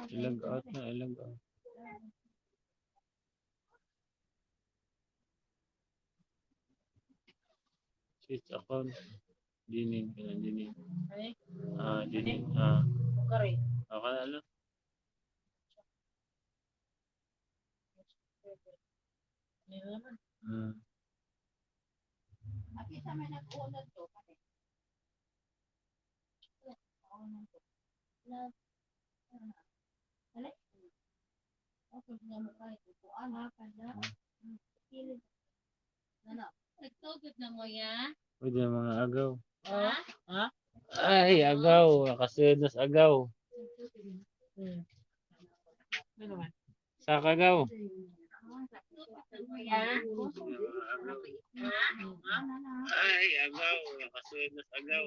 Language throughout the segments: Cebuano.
Ilag out na, ilag out. Switch account. Dinin ka na, dinin. Ah, dinin. Ah. Ako na lang. Nagtugod na mo ya? Pwede mga agaw. Ha? Ay, agaw. Nakasunod na sa agaw. Sa kagaw. Nagtugod na mo ya? Ay, agaw. Nakasunod na sa agaw.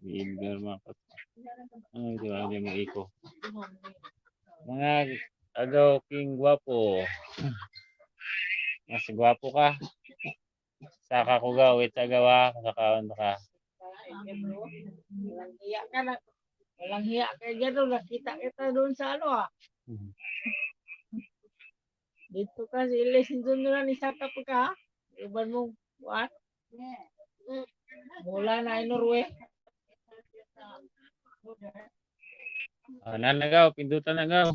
Ilgar mga. Ano, di ba? Hindi mo iko. Mga agaw king gwapo. Mas gwapo ka. Saka ko gaw, it agawa, saka ka. Walang hiya ka na. Walang hiya ka dyan. Oh. Nakita kita doon sa ano ah. Dito ka si Ilis. Doon na ni Saka pa ka. Iban mong what? Mula na Norway. Ah, nanagaw, pindutan na gaw.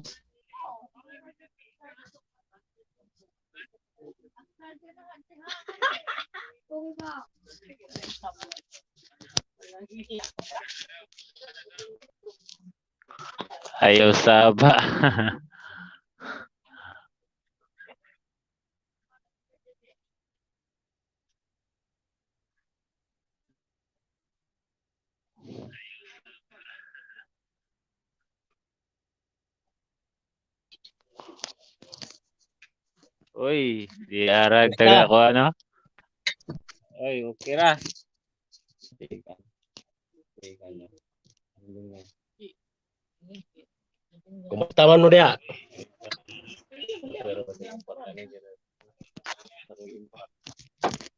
Ayaw saba. Uy, di arag taga ko ano? Uy, okay ra. Teka. Teka lang. Ano nga? Kumusta man mo diha?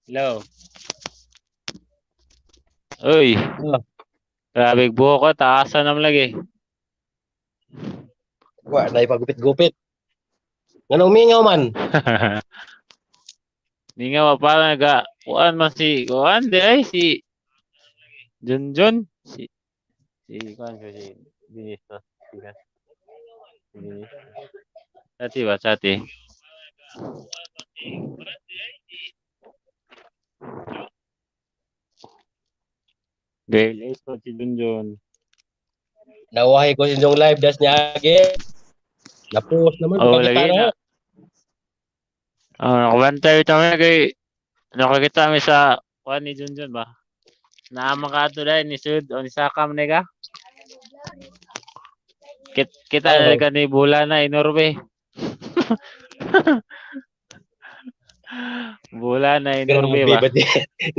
Hello. Uy. Grabe buhok ko, taasan naman lagi. Wa na ipagupit-gupit. Ngano mingaw man? Mingaw pa naga kuan man si kuan di ay si Junjun si si kuan ko si Dinis to. Si kuan. Si Dinis. Chati ba chati? Gay ko si Junjun. Nawahi ko sa inyong live das niya agi. Napost naman Oh, pagkita lagi na. Oh, nakabantay kami kay nakakita mi sa kuan ni Junjun ba? Naama ka ato dahil ni Sud o ni Saka man ka? Kita na ka ni Bula na inorbe. Bula na inorbe Grabe ba? ba di?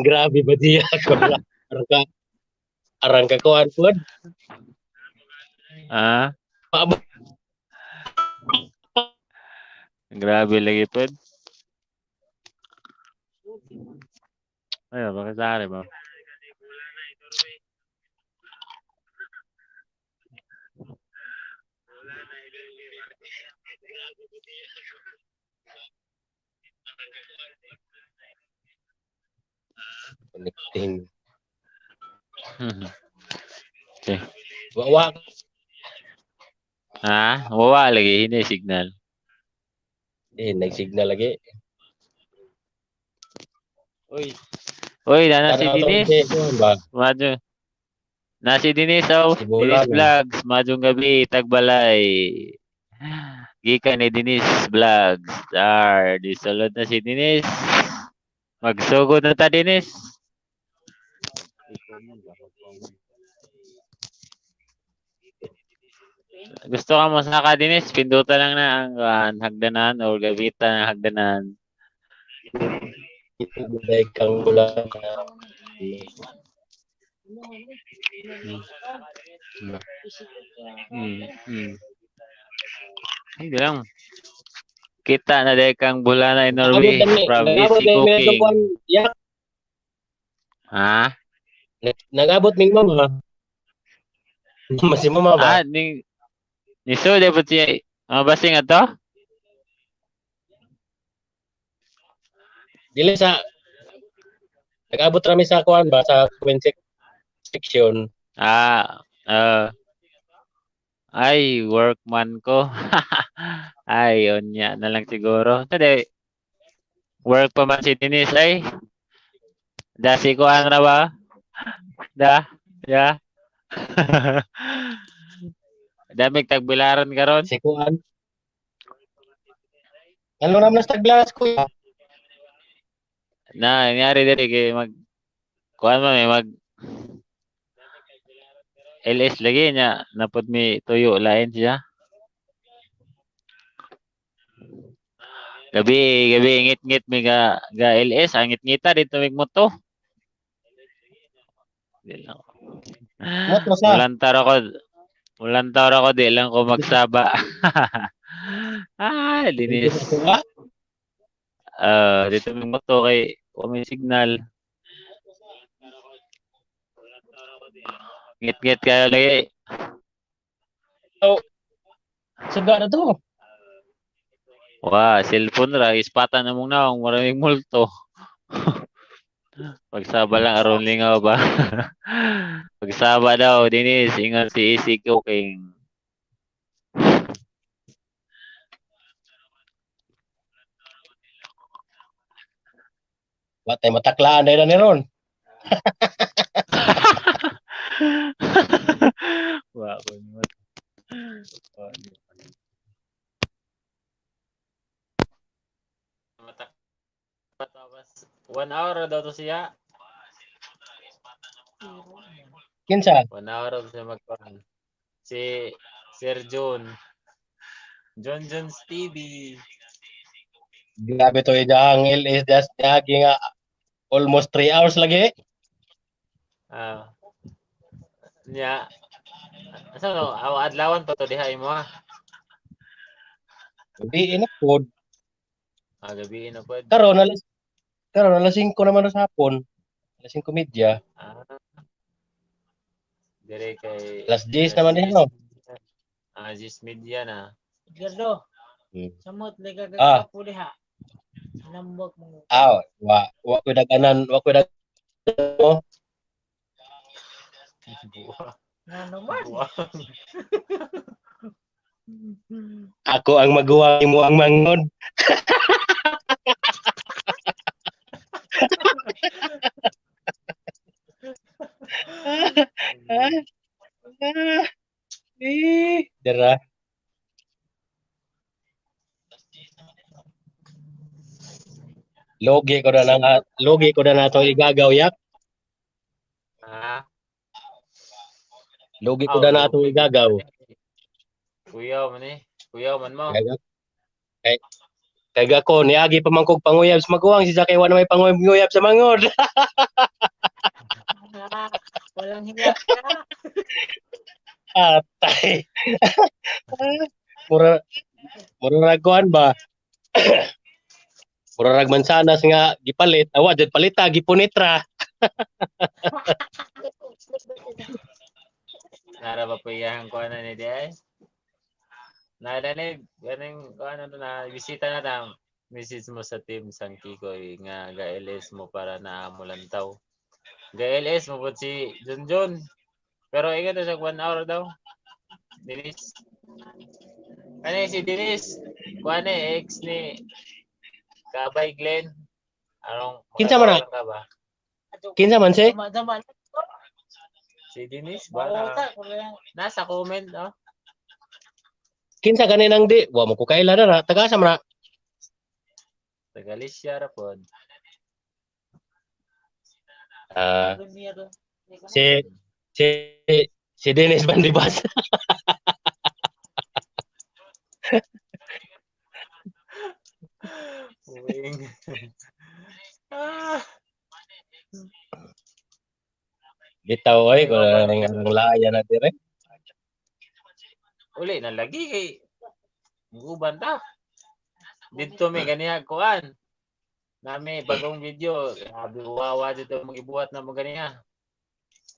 Grabe ba di ako? Arang ka arang ka kuan pod. Ah, grabe lagi pod. Ay, bakit sari ba? Connecting. Okay. Wa Ah, wawa lagi hindi signal. Eh, nagsignal lagi. Uy. Uy, nana si Dinis. Madyo. Na si Dinis oh. Dinis. Vlogs, madyong gabi, tagbalay. Gikan ni Dinis Vlogs. Ar, di sulod na si Dinis. Magsugod na ta Dinis. Gusto ka mo saka Dinis, pindutan lang na ang hagdanan o gabitan ang hagdanan. Buday kang bula. Hindi lang. Kita na dahil kang bula na in Norway from Easy Cooking. Yak, Ha? Nag-abot ming mama. Si mama ba? Ah, ning ni so dapat siya basing ato? Dili sa nag-abot rami sa kuan ba sa comment section. Ah, ay workman ko. Ay, unya na lang siguro. Tade, work pa man si Denise ay. Da si kuan ra ba? Da, ya. Damig tagbilaran karon. Si kuan. Ano naman sa tagbilaran kuya? Na, nangyari diri kay mag kuan man may mag LS lagi niya napod mi tuyo lain siya. Gabi gabi ngit-ngit mi ga ga LS ang ngit-ngita dito mig moto. Di lang. Moto sa. Mulantar ako di lang ko magsaba. Ah, linis. Dito mig moto kay wa may signal. Ngit-ngit kayo lagi. Oh. Suga na to. Wa, cellphone ra ispatan na mong naong maraming multo. Pagsaba lang aron lingaw ba. Pagsaba daw dinis ingon si Easy Cooking. Wa tay mataklaan dahil na ni ron. Wa ko ni Wa ni. Matak tapos 1 hour daw to siya. Kinsa? 1 hour daw siya magkuhan. Si Sir John. John Jones TV. Grabe to ijang LS just niagi nga almost 3 hours lagi. Ah. Nya. Asa no, aw adlawan pa to diha imo ha. Gabi na pod. Ah, gabi na pod. Karon alas 5 naman sa hapon. Alas 5:30. Ah. Dire kay Alas 10 naman din no. Ah, 10:30 na. Edgardo. Samot liga Ah. ka diha. Nambok mo. Ah, wa wa ko daganan, wa ko dag mo. Ngano man? Ako ang maguwang imo ang mangod. Eh, dara. Logi ko na natong igagaw yak. Ah. Logi ko na natong igagaw. Kuyaw man eh. Kuyaw man mo. Kay gako niagi pa man kog panguyab sa maguwang si Zakay wa na may panguyab sa mangod. Walang hiya ka. Atay. Mura mura rag kuan ba? Mura rag mansanas nga gipalit, awa jud palita gipunitra. Nara ba po iyang kuan na ni di ay? Nara ni ganing kuan na to na bisita na tam. Message mo sa team San Kikoy nga ga LS mo para na mulantaw. Ga LS mo po si Junjun. Pero ingat na siya 1 hour daw. Denise. Ano si Denise? Kuan ni ex ni Kabay Glenn. Anong Kinsa man na? ka ba? Kinsa man si? Tama-tama. Si Denise ba? Nasa comment, oh. Kinsa gani nang di? Wa mo ko kaila na ra. Taga asa man na? Tagalicia ra pod. Ah, si si si Dennis Bandibas. Wing. Ah. Bitaw oy ko ang laya na dire. Uli na lagi kay guban ta. Didto mi ganiha kuan. Nami bagong video, grabe wawa dito magibuhat na mo ganiha.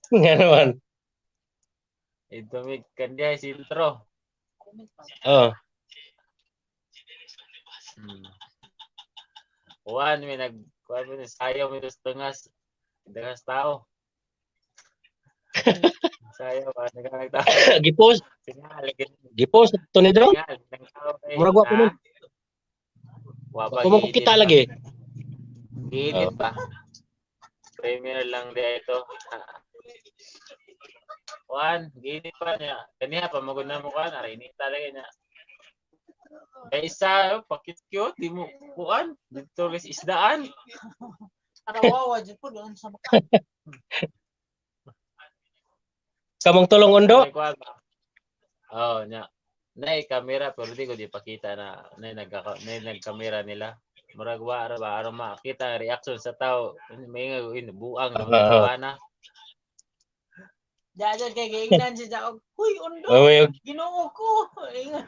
Nga naman. Ito mi kandiya sintro. Oh. Kuan mi nag kuan mi sayaw mi sa tungas. Dagas tao. Sayaw ba nagtao. Gipost, Singal gipost to ni dong. singal ng tao kay. Murag wa ko man. Wa pa Wa ko man ko kita lagi. Giinit pa. Premier lang di ito. Kuan, giinit pa niya. Kaniya pa magud na mo kuan, aray inita lagi niya. Kay isa, oh, pakit-cute, di mo kuan, dito guys isdaan. Arawawa jud po doon sa mga Kamong tulong ondo. May kuan ba? Oh, nya. Nay kamera pero di ko di pakita na nay nagka nay nagkamera nila. Murag wa ra ba aron makita ang reaction sa tao. May nga in buang Ah, uh, na. Diyan kay giingnan si Jacob. Huy, undo. Oh, may Ginoo ko. Ingan.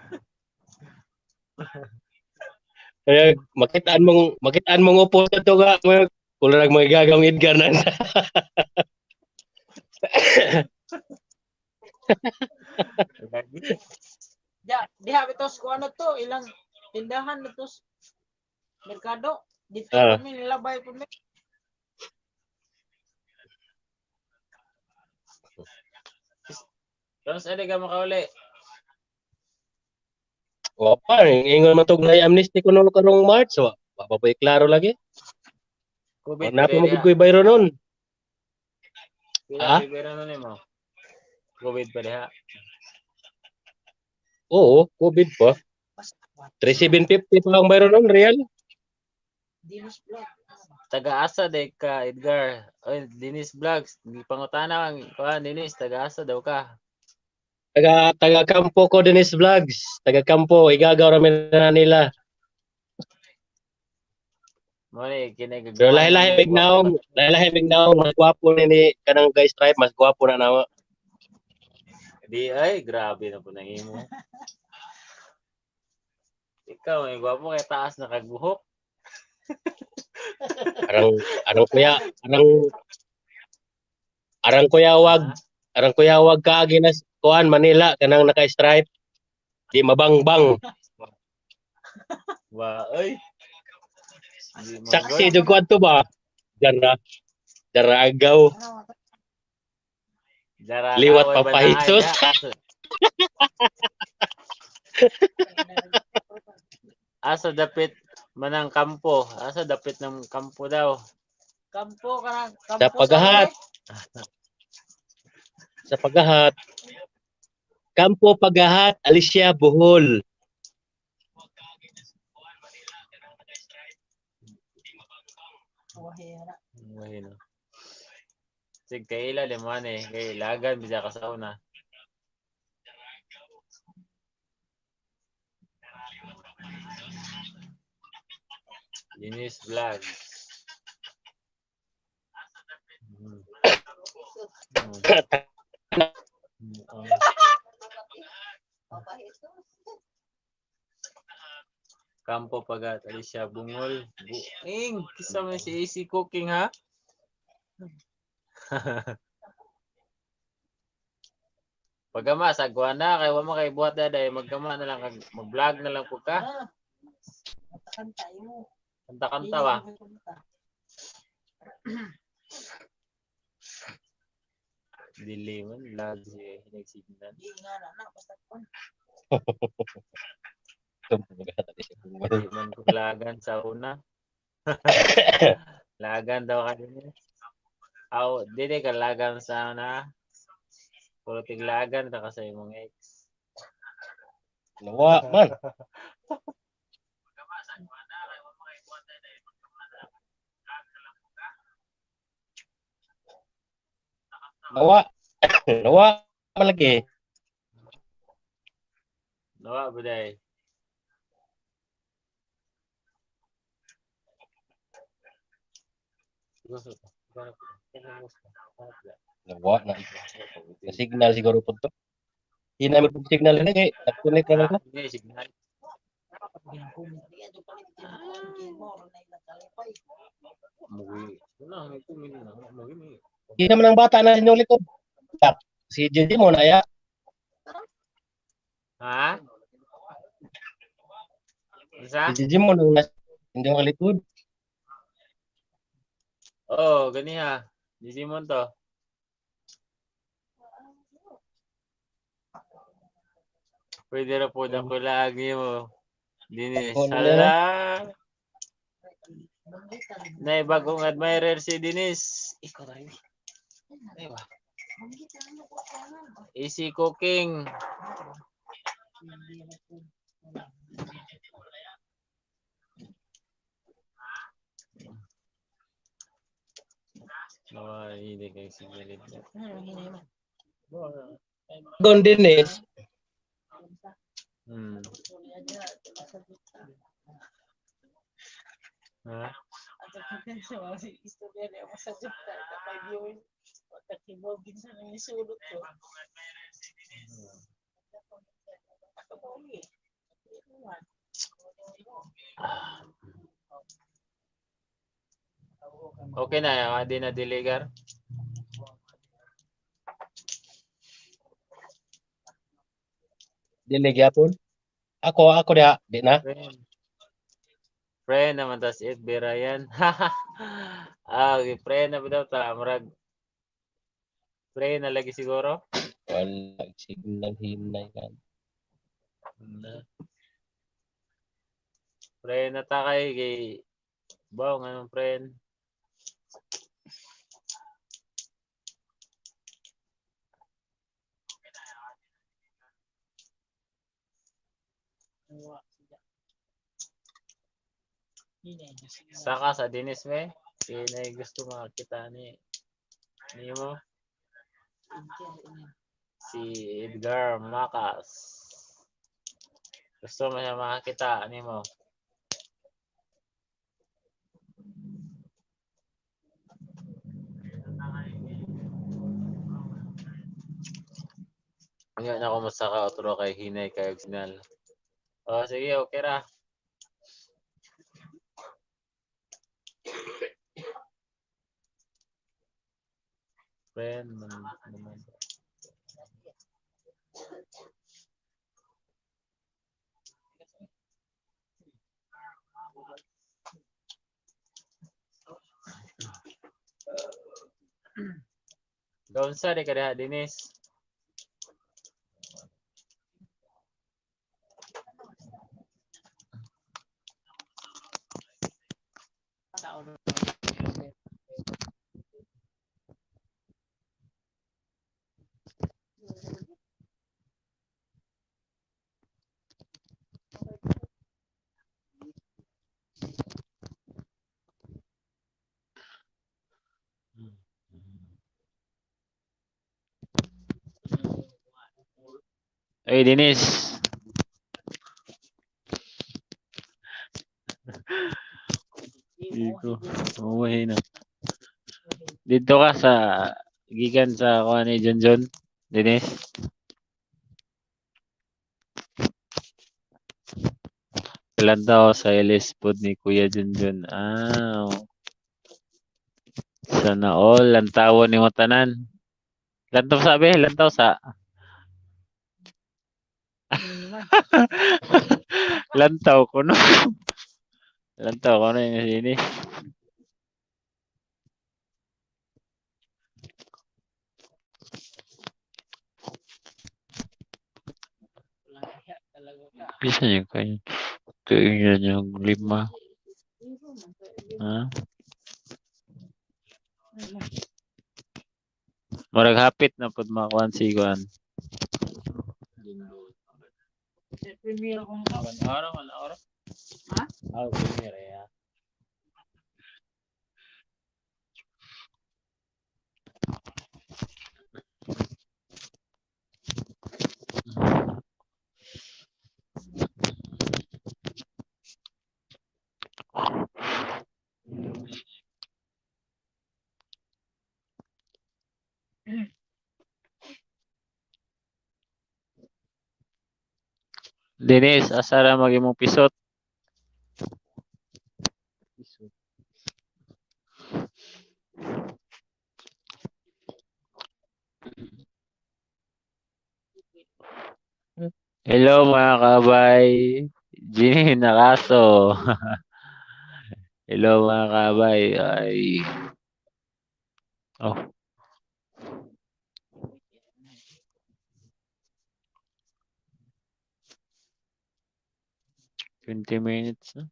kaya makitaan mong upo sa to nga may kulang mga gagawng Edgar na. Ja, diha bitos ko ano to, ilang tindahan na to sa merkado. Dito kami nilabay po mi. Tapos ano ka makauli? Wa pa ingon man tog na amnesty kuno karong March wa. Wa pa po'y klaro lagi. COVID Wa na pa pa magud ko'y bayro nun. Pila Ah? pila na nimo? COVID pa diha. Oo, COVID pa. 3750 pa ang bayro nun, real. Dinos vlog. Taga-asa day ka Edgar. Oy, Dennis Vlogs, di pangutana ang kuan Dennis, taga-asa daw ka. Taga taga kampo ko Dennis Vlogs. Taga kampo, igagaw ra na nila. Mo ni kini Pero lahi-lahi mig naong, lahi-lahi mig naong, mas gwapo ni ni kanang guys tribe, mas gwapo na nawa. Di ay grabe na po nang imo. Ikaw ay gwapo kay taas na kagbuhok. Arang arang kuya, arang arang kuyawag, arang kuyawag kaagi na kuan Manila kanang naka-stripe. Di mabangbang. Wa ay. Di man Saksi jud kuan to ba? Dara. Dara agaw. Dara Liwat away Papa banahay Jesus. diha. Asa dapit manang kampo? Asa dapit ng kampo daw? Kampo kanang kampo Sa pagahat. Sa pagahat. Kampo Pagahat, Alicia Bohol. Wahira. Bueno. Sig kaila di man eh. Kay lagan bisa ka sa una. Linis Vlog. Oh. Papa Jesus. Kampo Pagat, Alicia Bungol. Buing, kisa man si Easy Cooking ha? Pagama, sagwa na, kay wa man kay buhat na dahil magkama na lang, mag-vlog na lang po ka. Ah. Kanta mo. Kanta-kanta ba? Dili man, vlog si nagsignan. Di nga na na basta kon. Kampo Pagahat, Alicia Bohol. Di man ko lagan sa una. Lagan daw ka din. Aw, dili ka lagan sa una. Puro tiglagan ta ka sa imong ex. Nawa man. Nawa. Nawa malagi. Nawa ba day? Nawa na. Sa signal siguro po to. Hindi namin po signal na kay nag-connect na lang ko. Hindi, signal. Mugi. Wala, may tumingin na. Mugi, may. Kita man ang bata na inyong likod. Si JJ mo na ya. Ha? Isa? Si JJ mo nang nasa inyong likod. Oh, ganiha. Digimon to. Pwede ra po na lagi mo. Dinis. Hala. Nay bagong admirer si Dinis. Ikaw tayo. Ay ba? Easy cooking. Nawa, hindi kayo signalit na. Ano hinay man? Gon Dinis. Ha? Ato sa mga istorya niya mo sa Japan ka 5 years. Wata kibogin sa nang isulot ko. Ako po eh. Okay na, di na diligar. Dili gyapon. Ako diha, di na. Friend. Friend naman tas it berayan. Ah, okay, friend na ba daw ta murag friend na lagi siguro. Wala signal hinay kan. Na. Friend na ta kay kay baw nga friend. Saka sa Dinis me, kinay gusto makakita ni nimo si Edgar Macas. Gusto mo siya makakita nimo. Ngayon ako masaka otro kay hinay kay signal. Oh, sige, okay ra. Friend man naman. Doon sa di ka diha, Dinis. Ay, Dinis. Dito. Umuwi na. Dito ka sa gikan sa kuha ni John John. Dinis. Lantaw sa LS pod ni Kuya John John. Ah. Sana all lantawon ni mo tanan. Lantaw sabi, lantaw sa. Lantaw ko no. Lantaw ko no yung sini. Bisa niyo kayo. Tingnan yung lima. Ha? Murag hapit na pud makuan si kuan. Premiere kong One hour, 1 hour. Ha? Ah, premiere ya. Dennis, asa ra mag imong pisot? Pisot. Hello, mga kabay. Ginny Nakaso. Hello, mga kabay. Ay. Oh. 20 minutes na.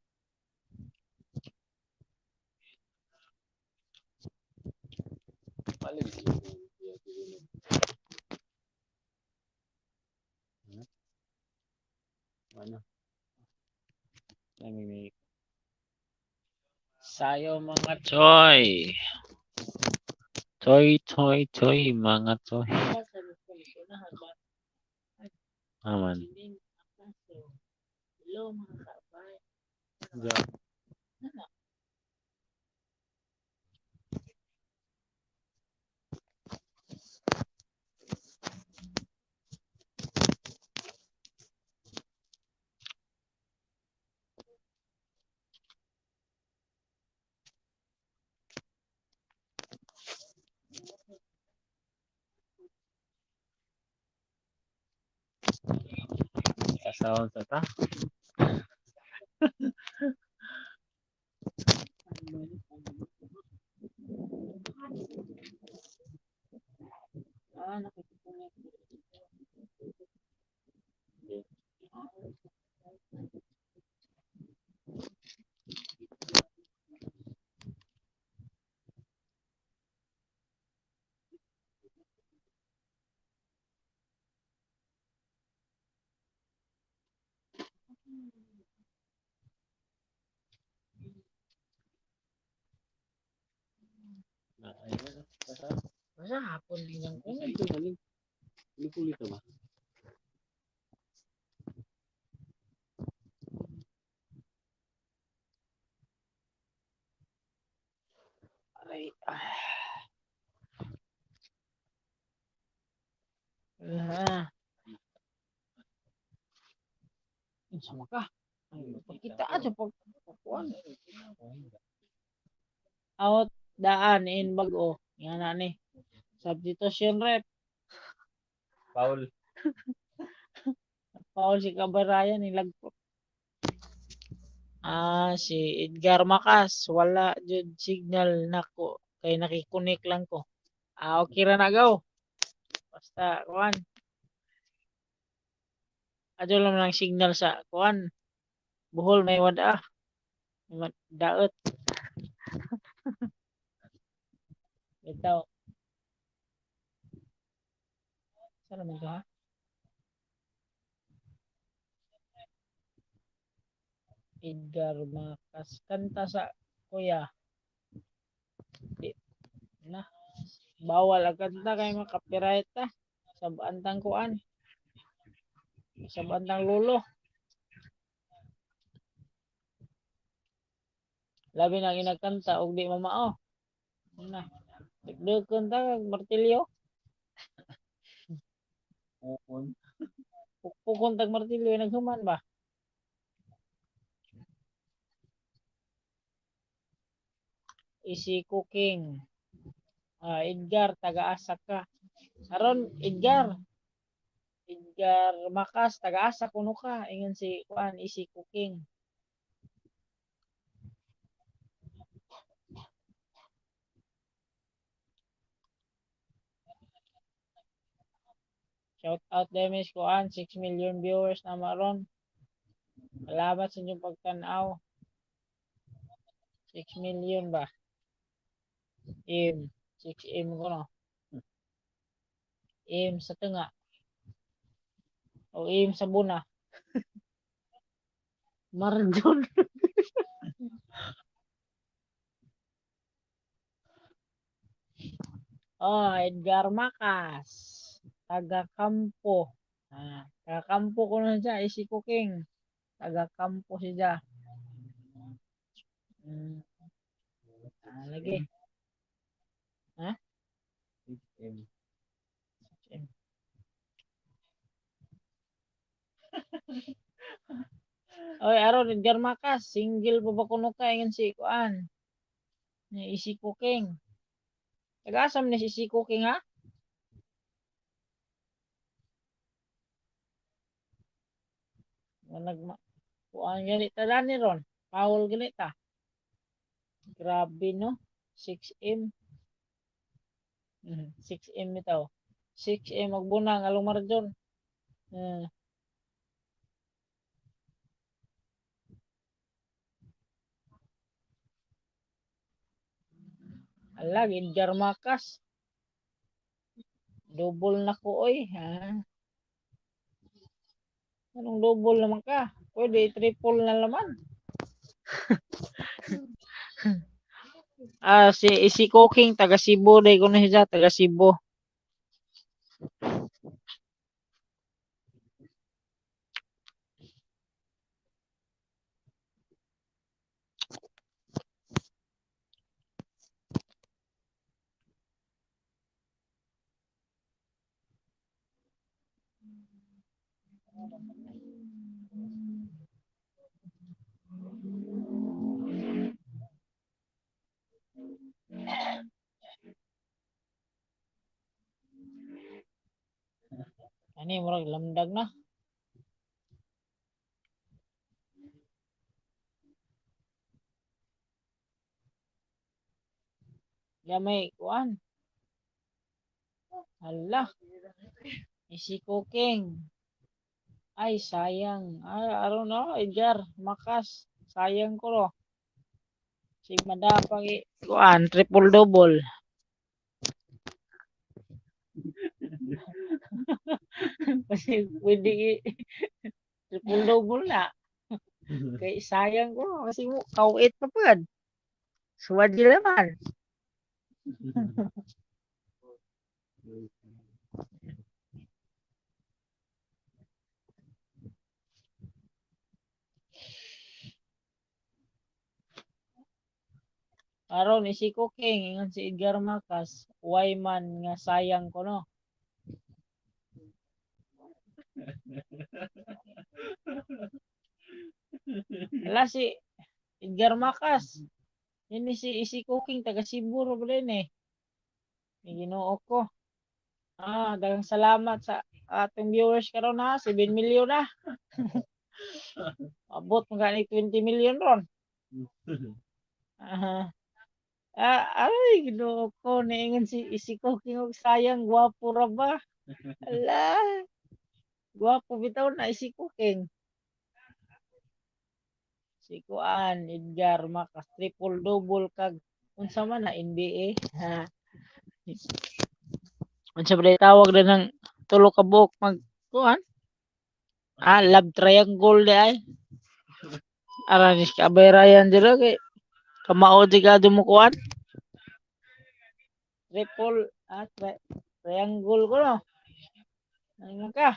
Ano? Namimili. Sayo, mga choy. Choy, choy, choy, mga choy. Aman. Hello, mga kabay. Ja. Kasawon sa ta. Ah, nakikita. Basta hapon din ang kuno. Ito ba? Aray. Ah. Unsa man ka? Ay, pagkita sa pag kuan. Out daan in bag-o. Yan na ni. Substitution, ref. Paul. Paul si Kabarayan nilagpo. Ah, si Edgar Macas, wala jud signal nako kay nakikunik lang ko. Ah, okay ra na gaw. Basta kuan. Adyo lang lang signal sa kuan. Bohol may wada. May daot. Bitaw. Saan naman to, ha? Edgar Macas. Kanta sa kuya. Di na. Bawal ang kanta kay makapiright ta. Sabaan tang kuan. Sabaan tang lulo. Labi na ginagkanta og di mamao. Na. Dagdagan ta kag martilyo. Pukon. Pukpukon tag martilyo, naghuman ba? Easy cooking. Ah, Edgar, taga-asa ka? Aron, Edgar. Edgar Macas, taga-asa kuno ka? Ingon si kuan, Easy Cooking. Shout out Demis kuan, 6 million viewers na maron. Salamat sa inyong pagtan-aw. 6 million ba? M, 6M ko no. M sa tunga. O M sa buna. Marjon. Oh, Edgar Macas. Taga Kampo. Ah, taga Kampo ko na siya, Easy Cooking. Taga Kampo siya. Ah, lagi. Ha? 6M. 6M. Oy, aron Edgar Macas, single pa ba kuno ka, ingon si kuan? Ni Easy Cooking. Taga-asam ni si Easy Cooking, ha? Nga nagma kuan gani ta dani ron. Paul gani ta. Grabe no. 6M. 6M bitaw. 6M magbunang along marjon. Ala, Edgar Macas. Double na ko oy, ha. Anong double naman ka? Pwede triple na naman. Ah, si Cooking taga Cebu day ko na siya, taga Cebu. Ani murag lamdag na. Gamay kuan. Hala. Easy cooking. Ay sayang. Ay, I don't know, Edgar Makas. Sayang ko ro. Si madapang kuan triple double. Kasi pwede triple double na. Kay sayang ko kasi mo kawit pa pud. Suwad naman. Aron si Cooking ingon si Edgar Macas, why man nga sayang ko no. Ala si Edgar Macas. Yan ni si Easy Cooking taga Cebu ro ba din eh. May Ginoo ko. Ah, daghang salamat sa atong viewers karon ha, 7 million na. Abot man gani 20 million ron. Aha. Ah, ay Ginoo ko niingon si Easy Cooking og sayang gwapo ra ba? Ala. Gwapo bitaw na Easy Cooking. Si kuan Edgar Macas triple double kag unsa man na NBA ha. Unsa ba tawag na ng tulo ka buok mag kuan? Ah, love triangle di ay. Ara ni Kabay Ryan dira kay kamao di ka mo kuan. Triple triangle ko no. Ano ka?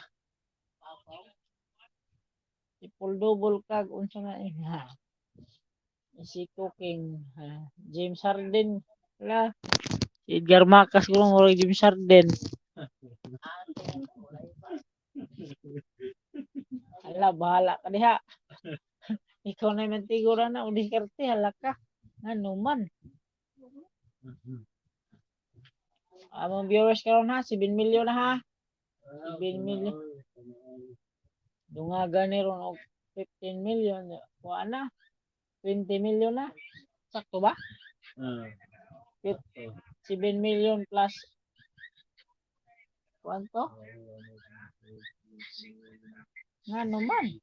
Triple double kag unsa na eh. Ha. Si Cooking, ha. James Harden la. Si Edgar Macas ko murag James Harden. Ala bahala ka diha. Ikaw na mantigura na o diskarte hala ka. Ngano man. Among viewers karon ha, 7 million na ha. 7 million. Dungaga ni ron og 15 million. Kuha na. 20 million na. Sakto ba? 7 million plus kwanto? Nga naman.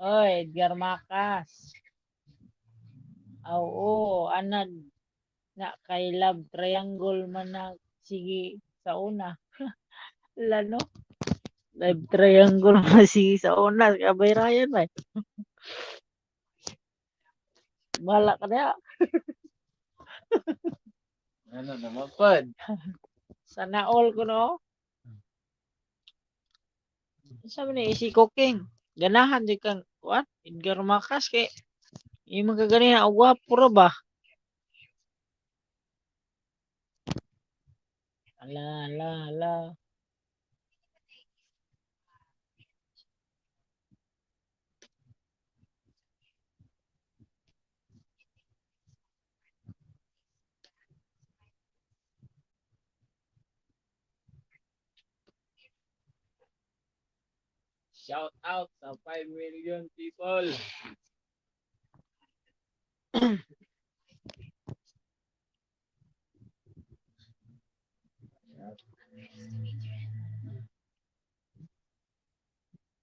Oy, Edgar Macas. Oo, anad na kay love triangle man na sige sa una. Lano? Love triangle man sige sa una. Kabay Ryan ba? Bahala ka na. Ano naman pod? Sana all ko no. Sa man ni easy cooking. Ganahan di kang kuan Edgar Macas kay Imo ka ganiha og gwapo ra ba? Ala, ala, ala. Shout out sa 5 million people.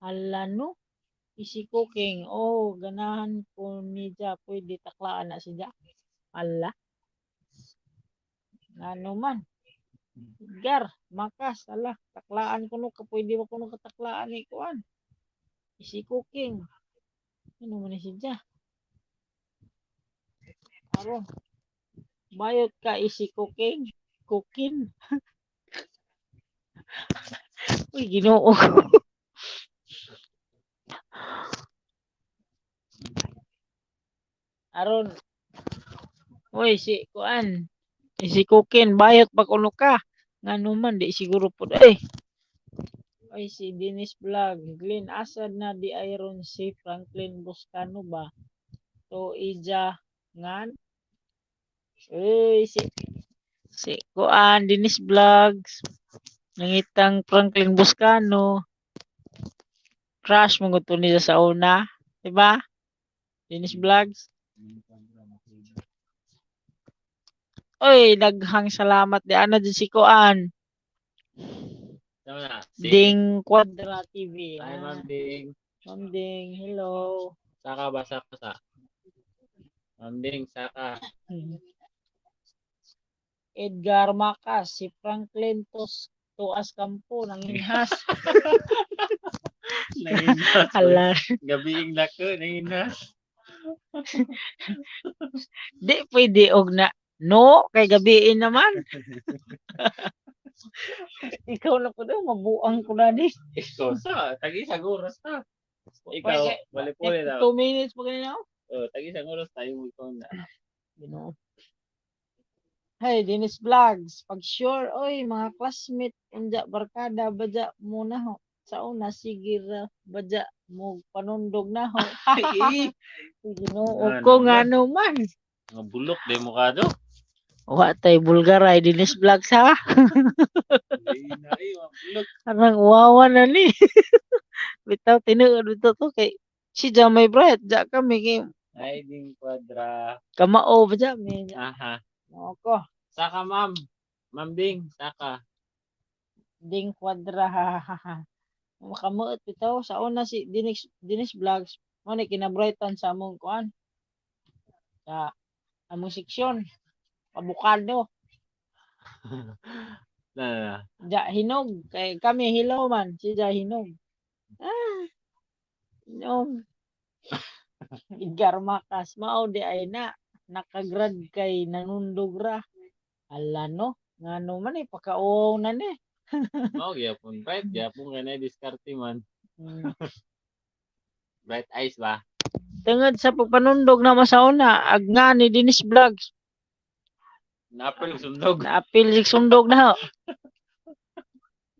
Ala no. Easy cooking. Oh, ganahan ko ni Ja. Pwede taklaan na si Ja. Ala. Ano man. Edgar, Makas, ala, taklaan ko no, pwede ba ko no kataklaan ni kuan? Easy cooking. Ano man ni si Ja? Aron. Bayot ka easy cooking. Cooking. Uy, Ginoo ko. Aron. Uy, si kuan. Easy cooking, bayot pa kuno ka. Ngano man di siguro pud eh. Oy, si Dennis Vlog, Glenn asad na di iron si Franklin Buscano ba? To ija ngan. Uy, si kuan Dennis Vlogs. Nangitang Franklin Buscano. Crush mo gud to niya sa una, di ba? Dennis Vlogs. Oy, daghang salamat di ana jud si kuan. Tama na. Si Ding Quadra TV. Hi, Ma'am Ding. Ma'am Ding, hello. Saka ba saka sa? Ma'am Ding, saka. Edgar Macas, si Franklin Tos Tuas Campo nanginhas. Nanginas. Hala. Gabiing lako, nanginas. Di pwede og na no kay gabiin naman. Ikaw na po daw, mabuang ko na ni. Ikaw sa, tag-isang oras na. Ikaw, balik-ulit daw. 2 minutes pa ganyan ako. Oh, tag-isang oras tayo mo ikaw na. Ginoo. Hey, Dennis Vlogs. Pag sure, oy, mga classmate, unja, barkada, badya mo na ho. Sa una, sige ra, badya mo, panundog na ho. Ginoo ko nga naman. Mga bulok, di mo ka do. Wa tay bulgar ay Dennis Vlogs ha. Arang wawa na ni. Bitaw tinuod bitaw to kay si Jamay Bright ja kami kay Ay ding kwadra. Kamao ba ja mi. Aha. Mao ko. Saka ma'am. Ma'am Ding, saka. Ding kwadra ha ha ha. Makamuot bitaw sa una si Dennis Vlogs mo ni kinabrightan sa among kuan. Sa among seksyon. Abukado. Na. Ja hinog kay kami hilaw man si ja hinog. Ah. Hinog. Edgar Macas mao di ay na nakagrad kay nanundog ra. Ala no, ngano man eh pakauwaw na ni. Mao gyapon bright gyapon kay na diskarte man. Bright eyes ba? Tungod sa pagpanundog na masauna ag nga ni Dennis Vlogs. Naapil sundog. Naapil sig sundog na ho.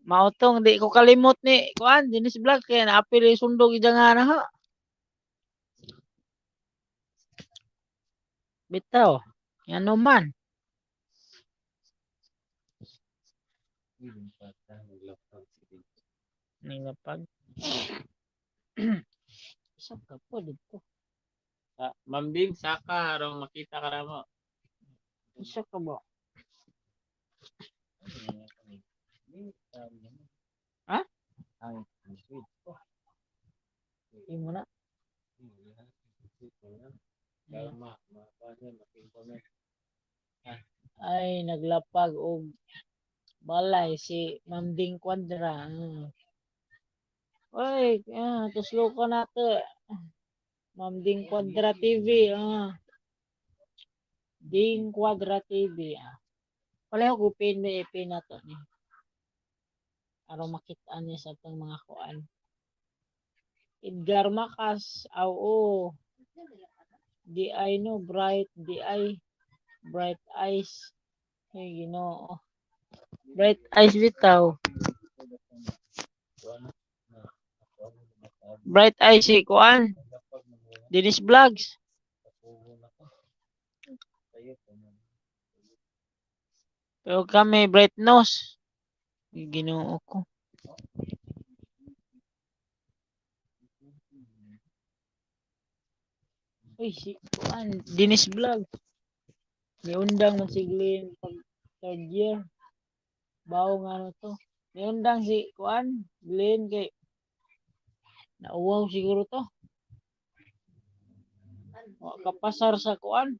Mautong di ko kalimot ni kuan Dennis Vlogs kay naapil sundog ija nga na ho. Bitaw. Ngano man. Nilapag. Isa ka po dito. Ma'am Ding, saka harong makita ka na mo. Isa ka ba? Ha? Imo na. Ay, naglapag og balay si Ma'am Ding Quadra. Oy, tuslo ko na to. Ma'am Ding Quadra TV. Ding Quadra TV. Wala ko pin may pin na to ni. Aron makita niya sa atong mga kuan. Edgar Macas, oo. Di ay no, bright, di ay bright eyes. Ay, Ginoo. Bright eyes bitaw. Bright eyes si kuan. Dennis Vlogs. Pero kami bright nose. Ay, Ginoo ko. Uy, si kuan, Dennis Vlog. Niundang man si Glenn pag third year. Bawo nga ano to. Niundang si kuan, Glenn kay nauwaw siguro to. Wa kapasar sa kuan.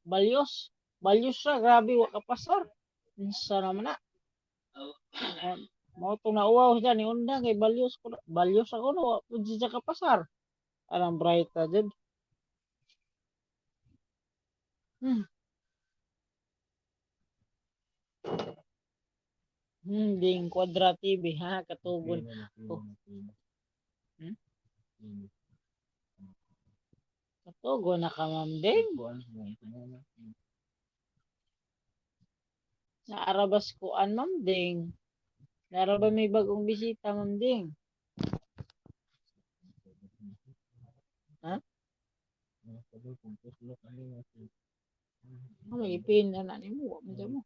Balyos. Balyos ra, grabe wa kapasar. Unsa naman na. Mao tong nauwaw siya niundang kay balyos ko. Balyos ako no, wa pud siya kapasar. Alang bright ra jud. Ding Quadra TV ha, katugon. Oh. Katugon na ka, Ma'am Ding. Naarabas kuan, Ma'am Ding. Naara ba may bagong bisita, Ma'am Ding? Ha? Oh, may ipin na na nimo, wa man mo.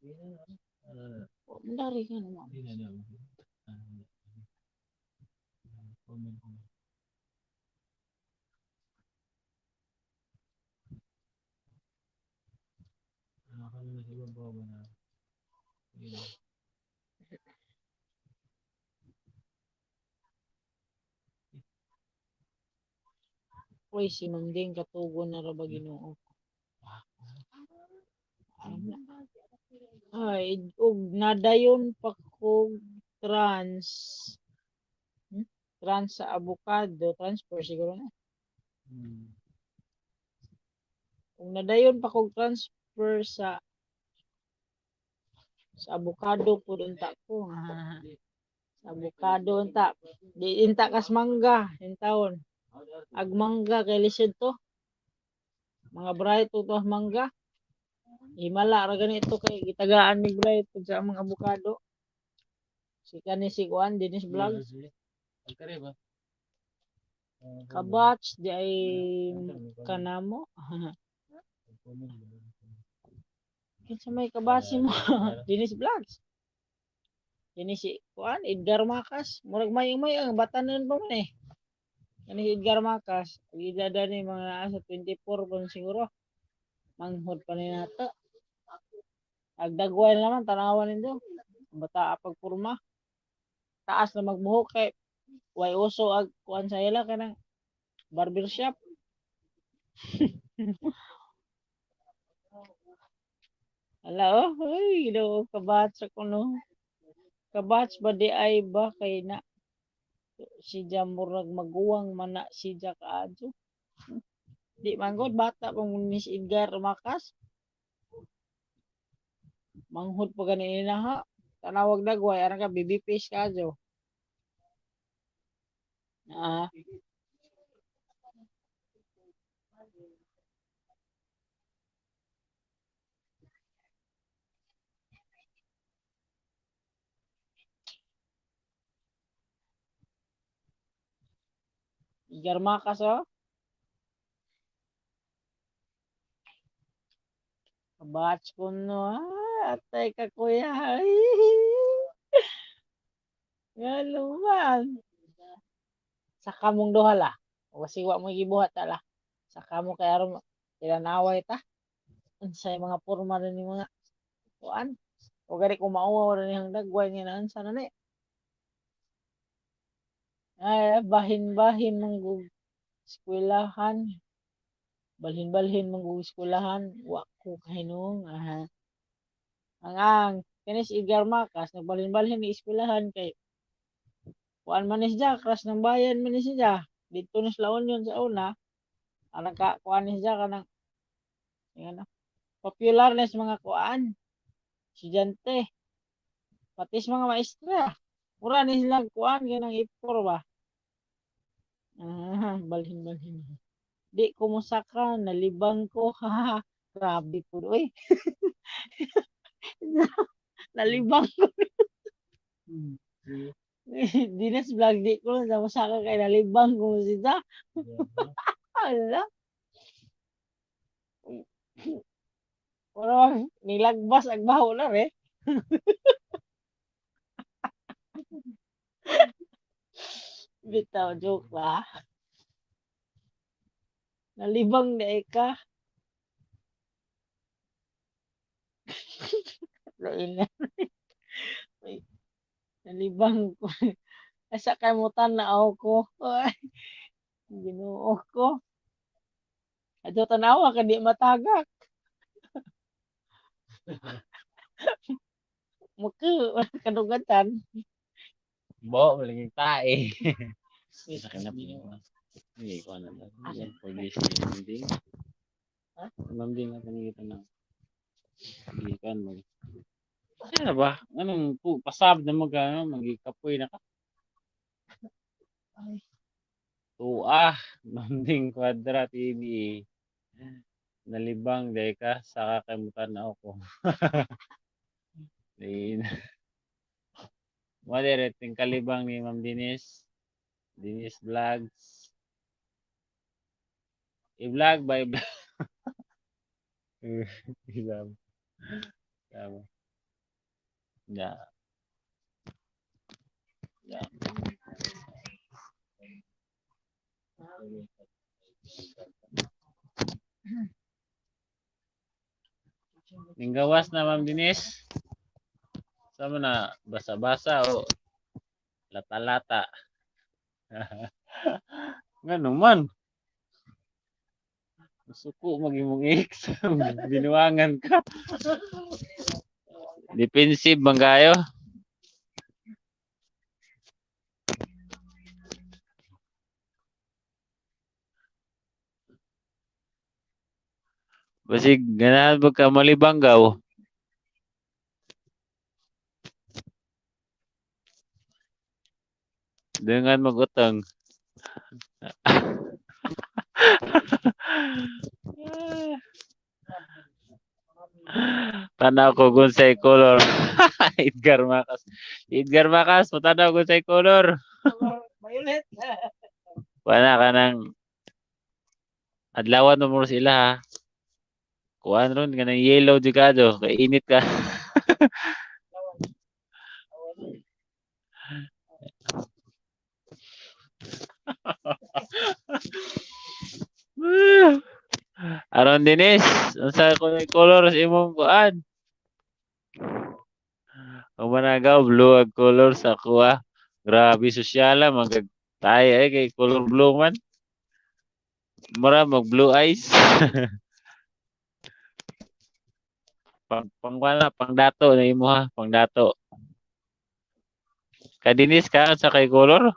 Wa man dari ka no, ma'am. Uy, si Ma'am Ding katugon na ra ba, Ginoo ko. Ano na? Ay, ug nadayon pa kog trans. Trans sa avocado, transfer siguro na. Ug nadayon pa kog transfer sa avocado pud unta ko. Ah, sa avocado unta. Di inta kas mangga intawon. Ag mangga kay lisod to. Mga bright to mangga. Himala ra ganito kay gitagaan ni bright pud sa among avocado. Si kani si kuan Dennis Vlog. Kabatch di ay kanamo. Kinsa may kabase mo? Dennis Vlogs. Kini si kuan Edgar Macas, murag may ang batanon pa man eh. Kani si Edgar Macas, ang edad ni mga naa sa 24 pa siguro. Manghod pa ni nato. Agdagway naman tanawan nindo. Ang bata pagpurma. Taas na magbuhok kay way uso ag kuan sa ila kanang barber shop. Ala oh, uy, Ginoo, kabatch ako no. Kabatch ba di ay ba kay na si murag maguwang man na si Ja kaadto. Di man gud bata pa mo ni si Edgar Macas. Manghod pa gani na ha. Tanawag dagway aran ka baby face kaadto. Ah. Edgar Macas oh. Kabatch ko no. Ah, atay ka kuya. Ay. Ngano man. Sa kamong duha la. O siwa mo gibuhat ta la. Sa kamo kay aron tinanaway ta. Unsay mga porma rin ni mga kuan. O gani ko mauwaw rin niyang dagway nga na unsa na ni. Ay, bahin-bahin manggug eskwelahan. Balhin-balhin manggug eskwelahan. Wa ko kahinung. Aha. Ang kani si Edgar Macas nagbalhin-balhin ni eskwelahan kay kuan man ni siya, crush ng bayan man ni siya. Dito ni sa La Union sa una. Anang ka kuan ni siya kanang ano, popular na sa mga kuan estudyante. Pati sa mga maestra. Mura ni sila kuan kanang ipor ba. Ah, balhin-balhin. Di ko mosaka, nalibang ko. Ha, grabe po oy. Nalibang ko. Dinas Vlog, di ko lang sa mosaka kay nalibang ko sita. Ala. Wala nilagbas ang baho na re. Bitaw, joke ba? Nalibang na ka. Lain na. Nalibang ko. Asa kay mo tan-aw ko. Ay, Ginoo ko. Adto tanawa ka di matagak. Muka kadugatan. Bo, maliging tae. Sa akin na po. Hindi ko ano na. Yan, police ni Ma'am Ding. Ha? Ma'am Ding, ako nakita na. Gikan mo. Ano ba? Anong po, pasab na mag, ano, magikapoy na ka. Ay. Tuah, Ma'am Ding Quadra TV. Nalibang, dahil ka, saka kay na ako. Di na. Moderate, ting kalibang ni Ma'am Denise. Denise Vlogs. I-vlog by vlog. I-vlog. Tama. Yeah. Yeah. Ninggawas na Ma'am Denise. Sama na basa-basa o lata-lata. Ngano man? Suko magimong ex. Binuangan ka. Defensive bang kayo? Basig ganahan ba ka malibang gaw? Dengan magutang. Tanaw ko kung say color. Edgar Macas. Edgar Macas, patanaw kung say color. Violet. Wala ka nang adlawan mo sila ha. Kuan ron kanang yellow di ka do, kay init ka. Aron Dinis, unsa color sa imong kuan? Kumanagaw blue ag color sa kuha. Grabe sosyala magag tayo ay kay color blue man. Mura mag blue eyes. Pang pang wala pangdato na imo ha, pangdato. Kadinis ka sa kay color?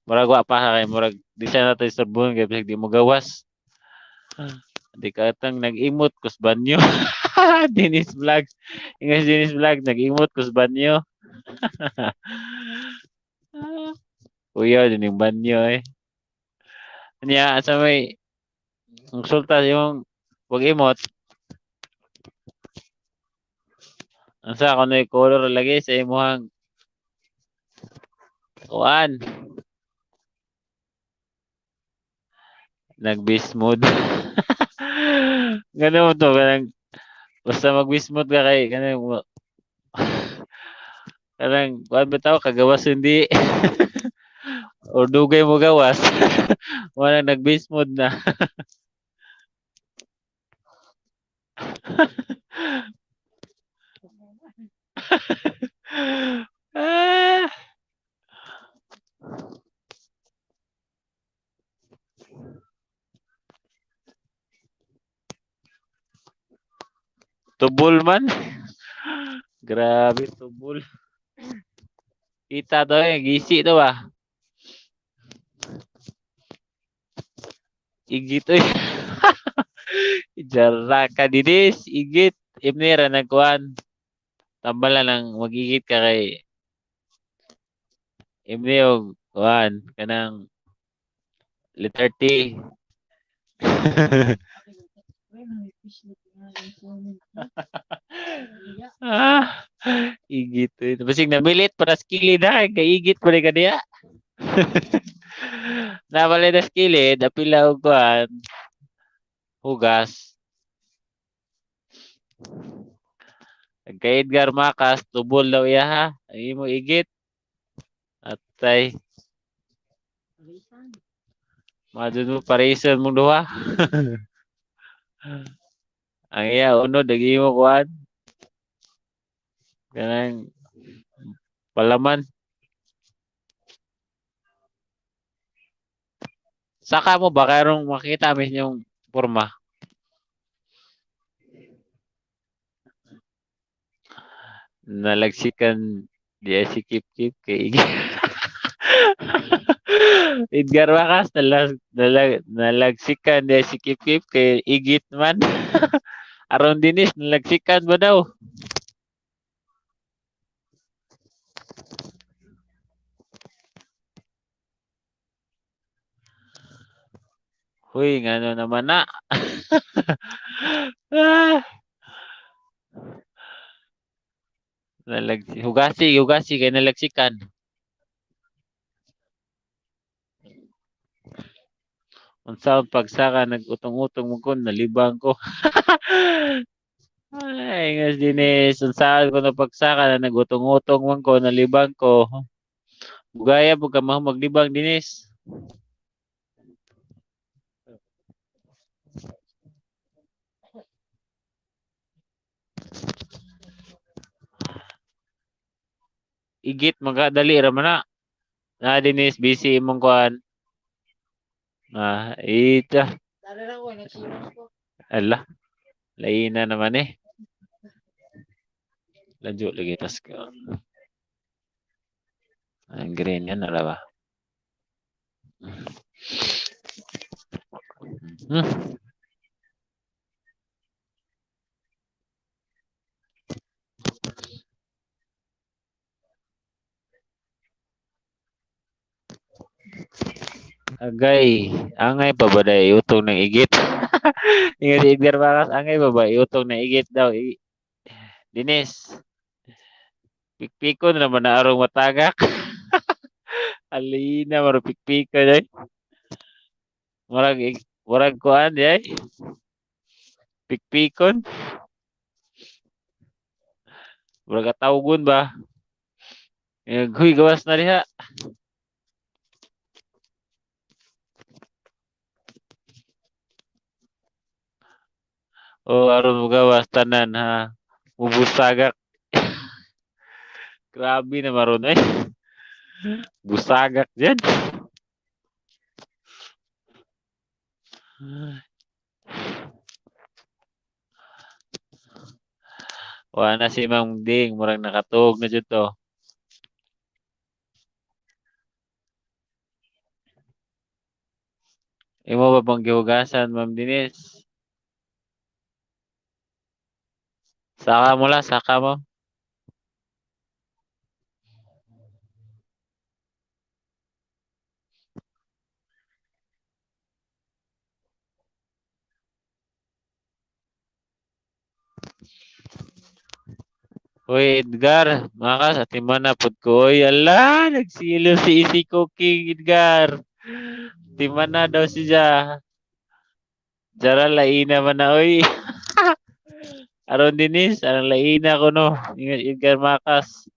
Murag wa pa kay murag di siya nato isturbon kay bisag di mo gawas. Di ka tang nag-imot kus banyo. Dinis Vlogs. Ingas Dinis Vlog nag-imot kus banyo. Kuya din yung banyo eh. Nya sa may ang sulta imong wag imot. Unsa kunoy color lagi sa imong kuan? Nag-beast mode. Ganun to kanang basta mag-beast mode ka kay kanang kanang kuan bitaw kagawas hindi or dugay mo gawas. Wala nag-beast mode na. Ah. Tubol man. Grabe tubol. Kita to eh, gisi to ba? Igit oy. Jara ka dinis, igit. Imnira nagkuan. Tambala lang magigit ka kay imni og kuan kanang letter T. Ah, igit eh. Basig namilit para sa kilid ha, kay igit pa rin ka diya. Nabalay na sa kilid, apila og kuan. Hugas. Kay Edgar Macas, tubol daw iya ha. Ang imo igit. Atay. Madun mo parison mong duha. Ang iya unod ang imo kuan. Kanang palaman. Saka mo ba karong makita mi inyong porma? Nalagsikan diya si Kip Kip kay Iggy. Edgar Macas nalagsikan diya si Kip Kip kay igit man. Aron dinis nalagsikan ba daw? Huy, ngano naman na. Ah. Hugasi, hugasi kay nalagsikan. Unsa ang pagsaka nag-utong-utong mo ko nalibang ko. Ay, ngas dinis, unsa ko na pagsaka na nag-utong-utong man ko nalibang ko. Bugaya pud ka maglibang dinis. Igit magadali ra man na. Na dinis busy imong kuan. Ah, ita. Ala. Laina naman eh. Ladyo lagi tas ko. Ang green yan, ala ba? Agay, angay pa ba dahil iutong ng igit? Ingat si Edgar Vargas, angay pa ba iutong ng igit daw? Dinis, pikpikon naman na arong matagak. Alina, maro pikpikon ay. Murag, murag kuan ay. Pikpikon. Murag atawgon ba? Huy, gawas na diha. O aron mo gawas tanan ha. Mubusagak. Grabe na maron eh. Busagak dyan. Wala na si Ma'am Ding. Murag nakatuog na dyan to. Imo ba bang gihugasan, Ma'am Denise? Saka mo la, saka mo. Uy, Edgar, makas, ati man na pud ko. Uy, ala, nagsilo si Easy Cooking, Edgar. Timan na daw siya. Jara, laina man na, uy. Aron dinis, aron laina ko no. Ingat Edgar Makas.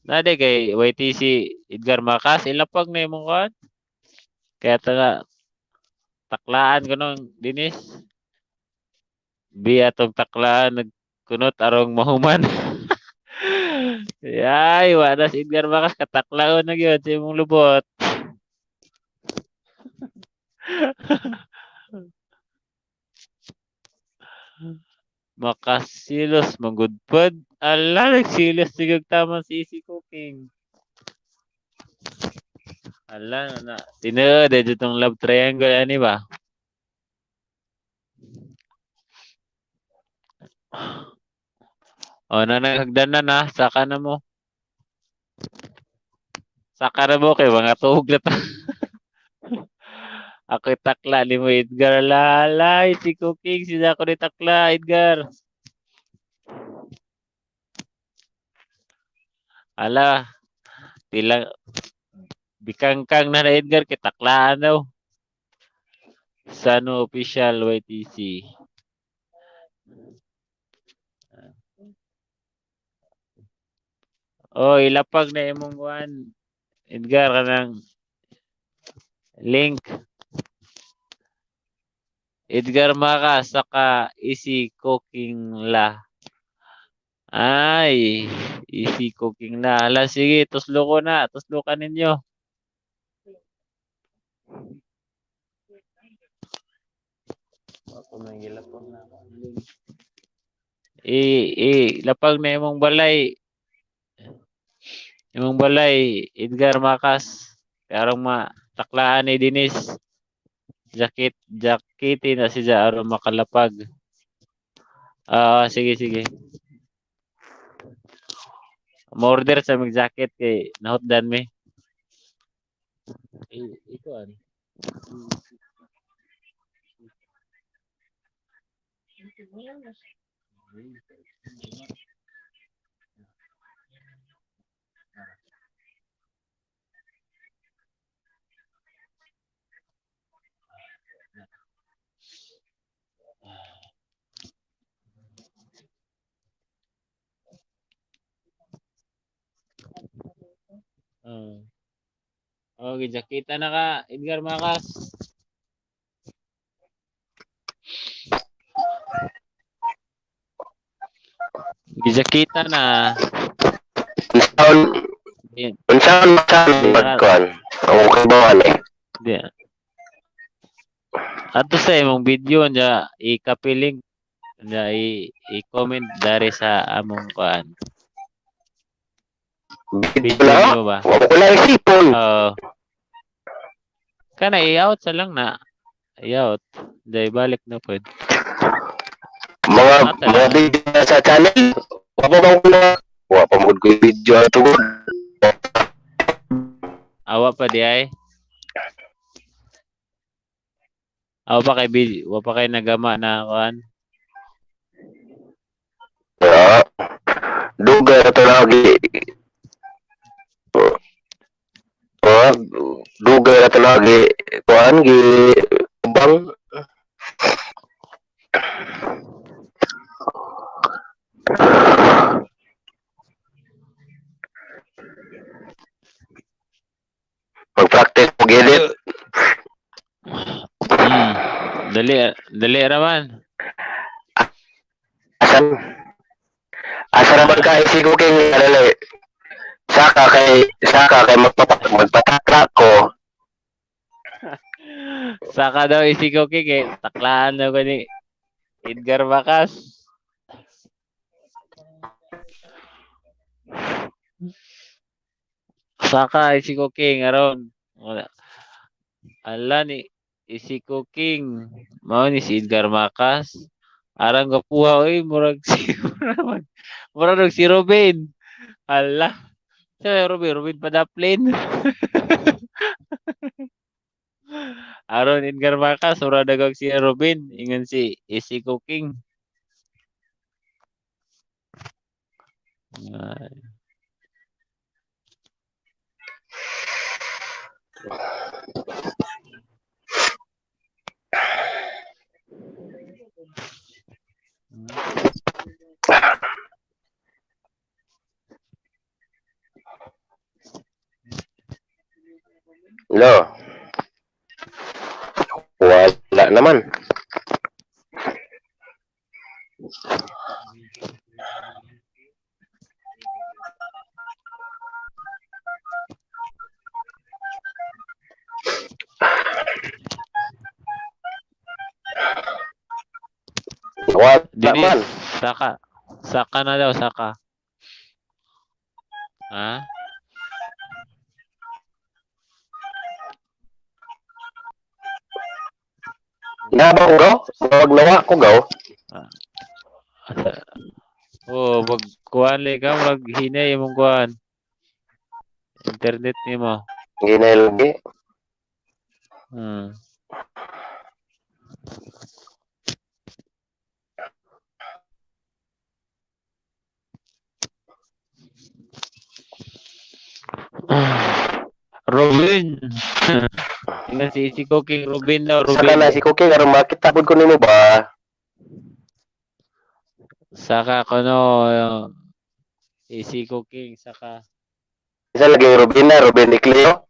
Nade kay YTC Edgar Makas, ilapag na imong kuan. Kaya taga taklaan ko no, dinis. Bi atong taklaan nagkunot arong mahuman. Ay, wala si Edgar Makas kataklaon na gyud sa imong lubot. Makasilos manggudpod. Ala, nagsilos sigag tama si Easy Cooking. Ala, na. Tinuod, eh, itong love triangle, ani ba? O, na naghagdanan na. Saka na mo. Saka na mo kay mga tuog na ta. Ako'y takla ni mo Edgar. Lalay, si Cooking. Sila ako ni takla, Edgar. Ala, tilang bikangkang na na Edgar kay taklaan daw. Sano official YTC. Oh, ilapag na imong kuan. Edgar kanang link. Edgar Maka saka Easy Cooking La. Ay, Easy Cooking La. Ala, sige, tuslo ko na. Tuslo ka ninyo. Ako may gilapon na ako. I lapag na imong balay. Imong balay, Edgar Makas. Karong mataklaan ni Denise. Jacket, jackete na siya aron makalapag. Ah, sige, sige. Mo-order sa mig jacket kay nahutdan mi. Ikuan. Oh. Okay, jakita na ka, Edgar Makas. Gijakita na. Unsaon Di, unsaon man magkuan? Ang kabawan eh. di. Ato sa imong video nya i-copy link nya i-comment dari sa among kuan. Video Video na. nimo ba? Wa ko na isipon. Oo. Kana i-out sa lang na. I-out. Dahil balik na pwede. Mga Ata mga lang. video na sa channel. Wa pa ba ko na? Wa pa mo ko video ato. Awa pa di ay. Awa pa kay video, wa pa kay nagama na kuan. Ya. Dugay na to lagi. Oh, dugay na to lagi. Kuan gi bang. Mag-practice og edit. Dali, dali raman. Asan? Asa naman ka isi cooking alala. Saka kay magpatakla ko. Saka daw isi cooking eh. Taklaan daw ko ni Edgar Bakas. Saka isi cooking aron. Wala. Ala ni isi cooking. Mao ni si Edgar Makas. Arang gapuha oy murag si murag si Robin. Ala. Si Robin, Robin Padaplin. Aron Edgar Makas, murag dagag si Robin, ingon si Easy Cooking. Ay. No. Wala naman. Wala Denise, man. saka. Saka na daw, saka. Ha? Na ba ko gaw? Wag nawa ko gaw. Oh, wag kuan ka, murag hinay imong kuan. Internet nimo. Hinay lagi. Robin. Ingon si si Cooking Robin daw, Saka Robin. Na si Cooking aron makita pud ko nimo ba? Saka kuno Easy Cooking saka. Isa lagi Robin na, Robin Icleo.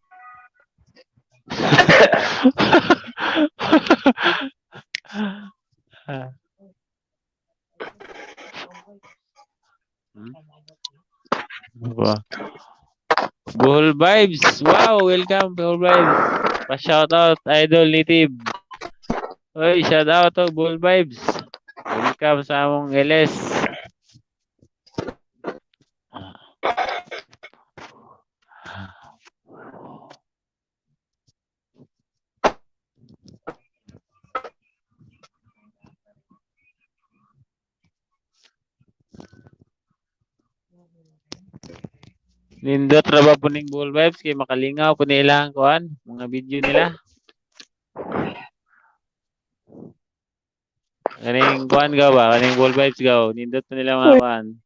Ba. Bohol Vibes. Wow, welcome Bohol Vibes. Pa-shout out Idol Native. Oy, shout out to Bohol Vibes. Welcome sa among LS. Nindot ra ba po ning Bohol Vibes kay makalingaw po nila ang kuan, mga video nila. Kaning kuan gaw ba, kaning Bohol Vibes gaw, nindot po nila mga kuan.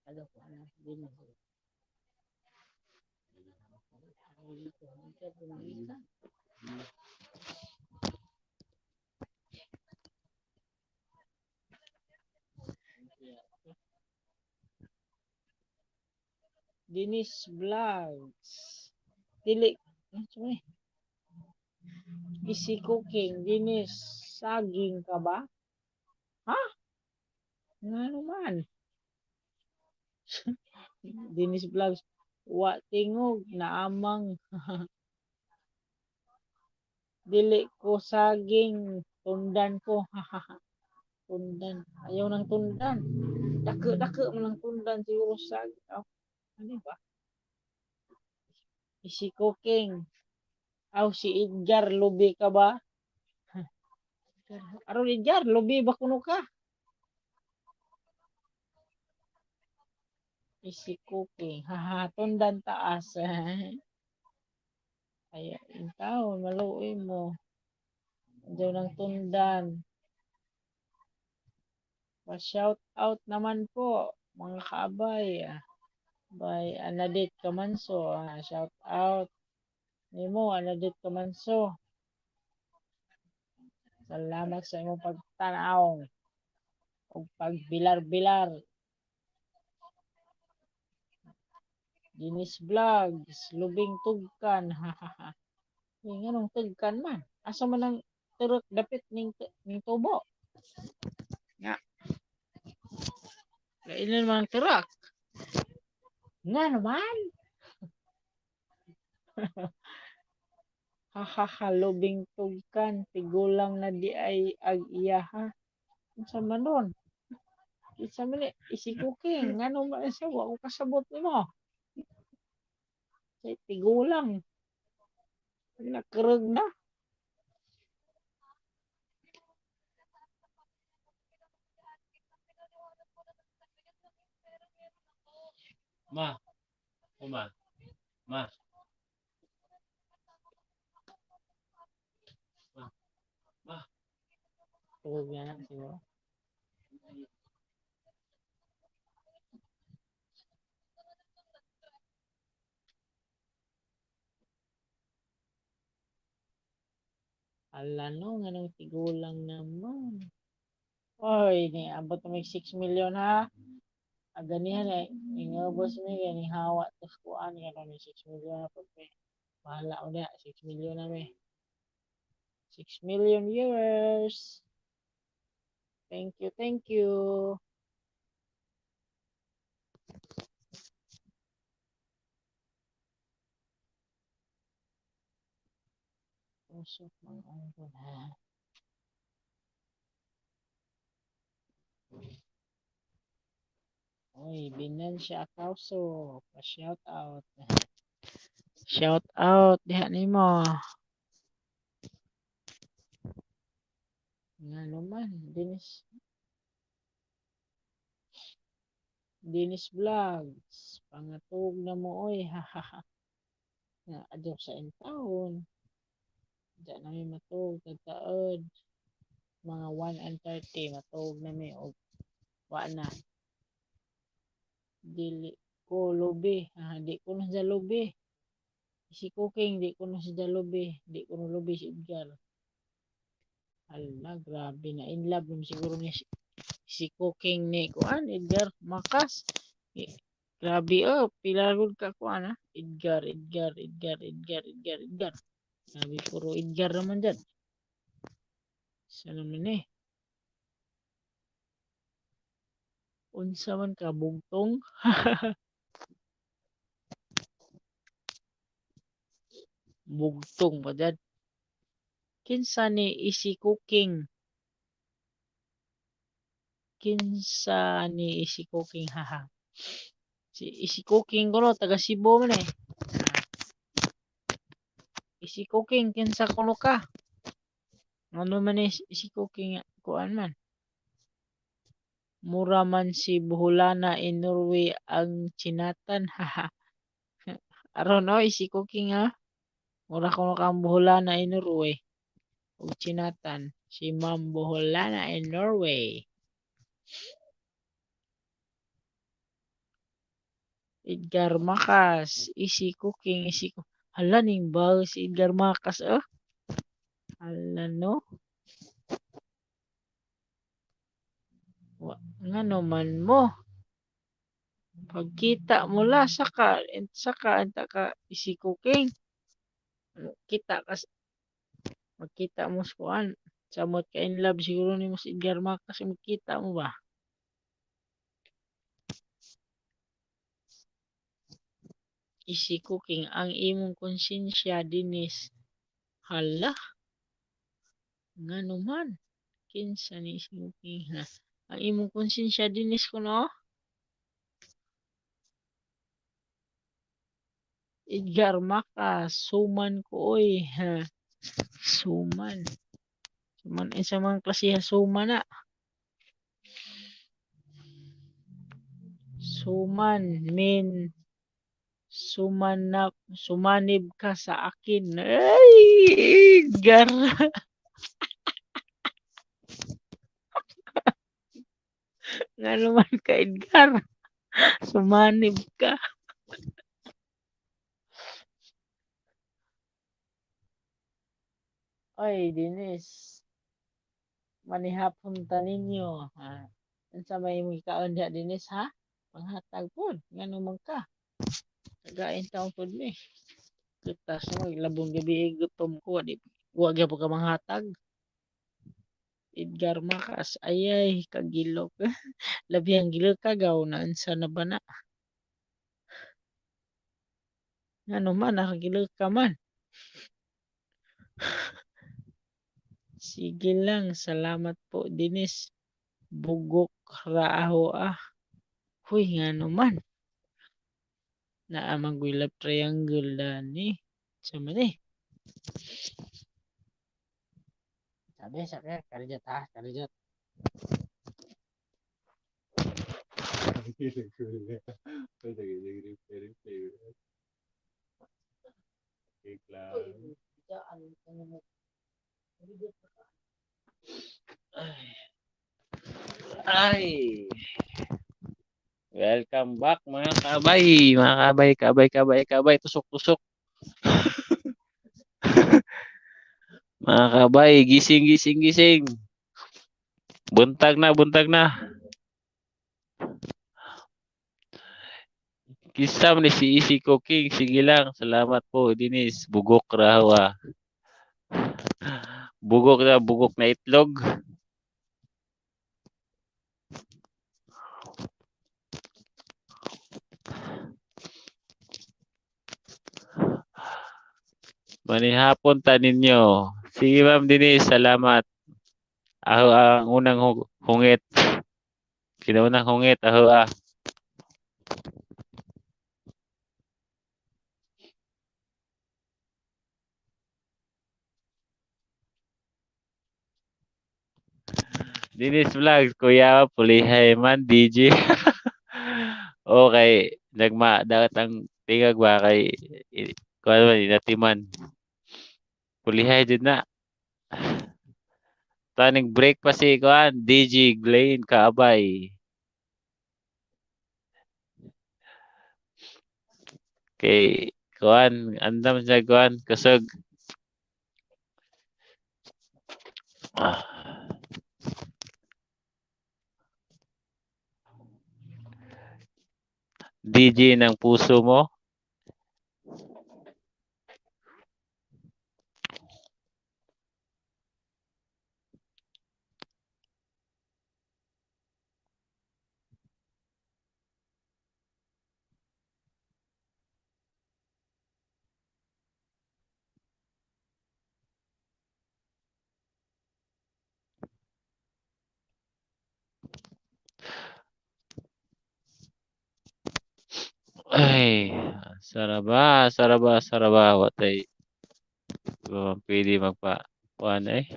Taga ko ana Dinis. Dinis Vlogs. Dili ano eh? Easy Cooking. Dinis, saging ka ba? Ha? Nga naman. Dinis Vlogs. Wa tingog naamang. Dili ko saging, tundan ko. Tundan. Ayaw ng tundan. Dako-dako man ang tundan siguro sag. Oh, ano ba? Easy Cooking. Aw, si Edgar, lubi ka ba? Aron Edgar, lubi ba kuno ka? Easy Cooking. Haha, tundan taas. Ay, ikaw, maluoy mo. Diyan ng tundan. Pa-shout out naman po, mga kaabay. By Anadit Kamanso. Shout out. Nimo, Anadit Kamanso. Salamat sa imong pagtanaw ug pagbilar-bilar. Dinis Vlogs, lubing tugkan. Uy, nganong tugkan man? Asa man ang turok dapit ning tubo? Nga. Kailan man ang turak? Nga naman. Hahaha, lubing tugkan, tigulang na di ay ag iya ha. Unsa man nun? Kinsa man ni Easy Cooking, ngano man siya, wa ko kasabot nimo. Say tigulang. Nakreg na. Ma. Uma. Ma. Ma. Ma. Tuog na lang siguro. Ala no, nganong tigulang naman. Oy, ni abot na may 6 million ha. Aganihan eh, ingabos mi gani hawa tas kuan karon ni 6 million na pud mi. Bahala mo diha, 6 million na mi. 6 million viewers. Thank you, thank you. Usok mga ungkod ha. Oy, Binancia Acauso, pa-shout out. Shout out diha nimo. Ngano man, Dinis. Dinis Vlogs, pangatug na mo oy, hahaha. Nga adyo sa intawon. Diya na mi matuog tagtaod. Mga 1:30 matuog na mi og wa na. Dili ko lubi, ha, di ko na siya lubi. Si Cooking, di ko na siya lubi, di ko na lubi si Edgar. Ala, grabe na in love naman siguro ni si Cooking ni kuan Edgar Makas. Grabe oh, pila gud ka kuan ha. Edgar, Edgar, Edgar, Edgar, Edgar, Edgar. Grabe puro Edgar naman dyan. Sa naman eh. Unsa man ka bugtong? Bugtong pa dyan. Kinsa ni Easy Cooking? Kinsa ni Easy Cooking? Haha. Si Easy Cooking kuno taga Cebu man eh. Easy Cooking kinsa kuno ka? Ano man ni Easy Cooking kuan man? Mura man si Boholana in Norway ang chinatan. Haha. Aron no Easy Cooking ha. Mura kuno kang Boholana in Norway ug chinatan si Ma'am Boholana in Norway. Edgar Macas, Easy Cooking, Easy Cooking. Hala ning bal si Edgar Macas oh. Hala no. Wa ngano man mo? Pagkita mo la saka saka anta ka Easy Cooking. Kita ka magkita mo sa kuan. Samot ka in love siguro nimo si Edgar Macas, magkita mo ba? Easy Cooking ang imong konsensya dinis. Hala. Ngano man? Kinsa ni Easy Cooking ha? Ang imong konsensya dinis kuno? Edgar Macas, suman ko oy. Ha. Suman. Suman unsa man klase suman na? Suman mean sumanap, sumanib ka sa akin. Ay, Edgar. Ngano man ka, Edgar? Sumanib ka. Oy, Dennis. Manihapon ta ninyo. Ha? Unsa may imong gikaon diha, Dennis, ha? Panghatag pod. Ngano man ka? Tagain taon pod mi. Kitas mo, labong gabi gutom ko. Di, wa gyapon ka manghatag. Edgar Macas, ayay, kagilok. Labi ang gilok kagaw na unsa na ba na? Ngano man, nakagilok ka man. Sige lang, salamat po, Dennis. Bugok ra aho ah. Huy, ngano man. Naa man ko'y love triangle dani. Sa man eh. Sabi, sabi, karijat ha, karijat. Ay. Ay. Welcome back mga kabay. Mga kabay, kabay, kabay, kabay. Tusok, tusok. Mga kabay, gising, gising, gising. Buntag na, buntag na. Kisam ni si Easy Cooking. Sige lang, salamat po, Dennis. Bugok raw ah. Bugok na, bugok na itlog. Manihapon ta ninyo. Sige Ma'am Denise, salamat. Ako ang unang hungit. Kinaunang hungit, ako ah. Denise Vlogs, kuya, pulihay man, DJ. Okay, nagma, dapat ang tingag ba kay, kuya man, inatiman. Pulihay dyan na. Taning break pa si kuan, DJ Glenn Kaabay. Kay kuan, andam siya kuan, kusog. Ah. DJ ng puso mo. Ay, saraba, saraba, saraba. Watay. Pwede magpa, kuan eh.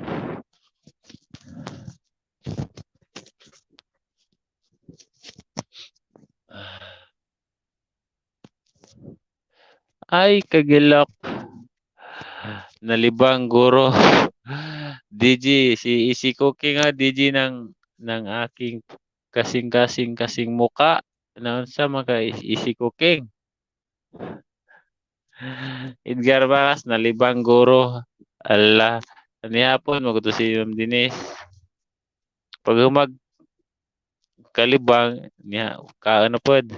Ay, kagilok. Nalibang guro. DJ, si Easy Cooking nga, DJ ng aking kasing-kasing kasing muka. Naunsa man ka Easy Cooking? Edgar Bakas nalibang guro. Ala, nihapon maguto si Ma'am Denise. Pag humag kalibang niya kaano pod.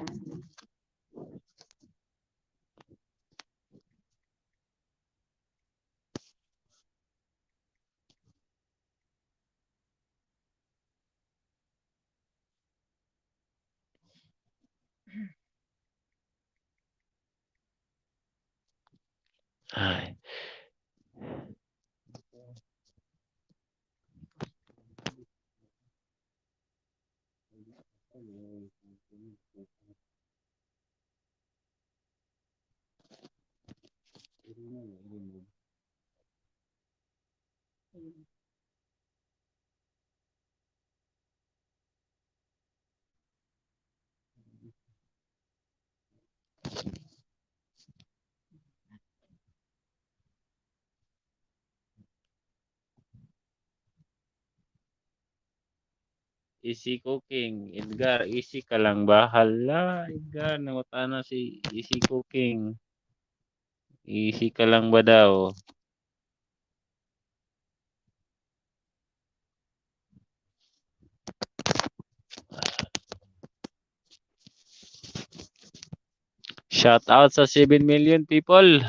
Ay. Easy Cooking, Edgar, easy ka lang ba? Hala, Edgar, nangutana si Easy Cooking. Easy ka lang ba daw? Shout out sa 7 million people.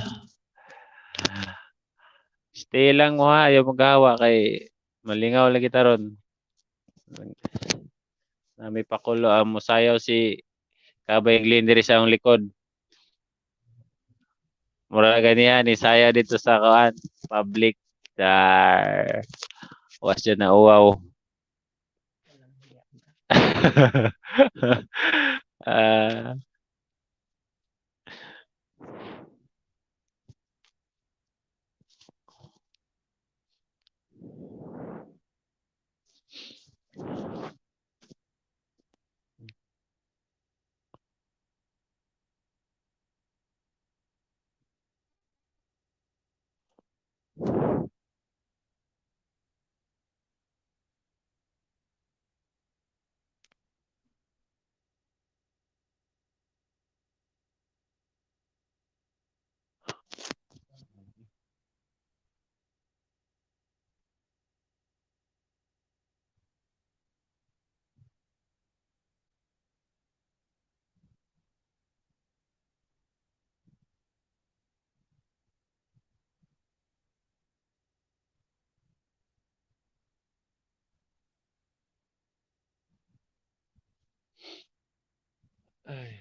Stay lang mo ha, ayaw maghawa kay malingaw lagi taron. Nami pakulo ang musayaw si Kabay Glenn diri sa akong likod. Mura ganihan ni sayaw dito sa kuan public. Dar. Was dyan na uwaw. Ah. Ay.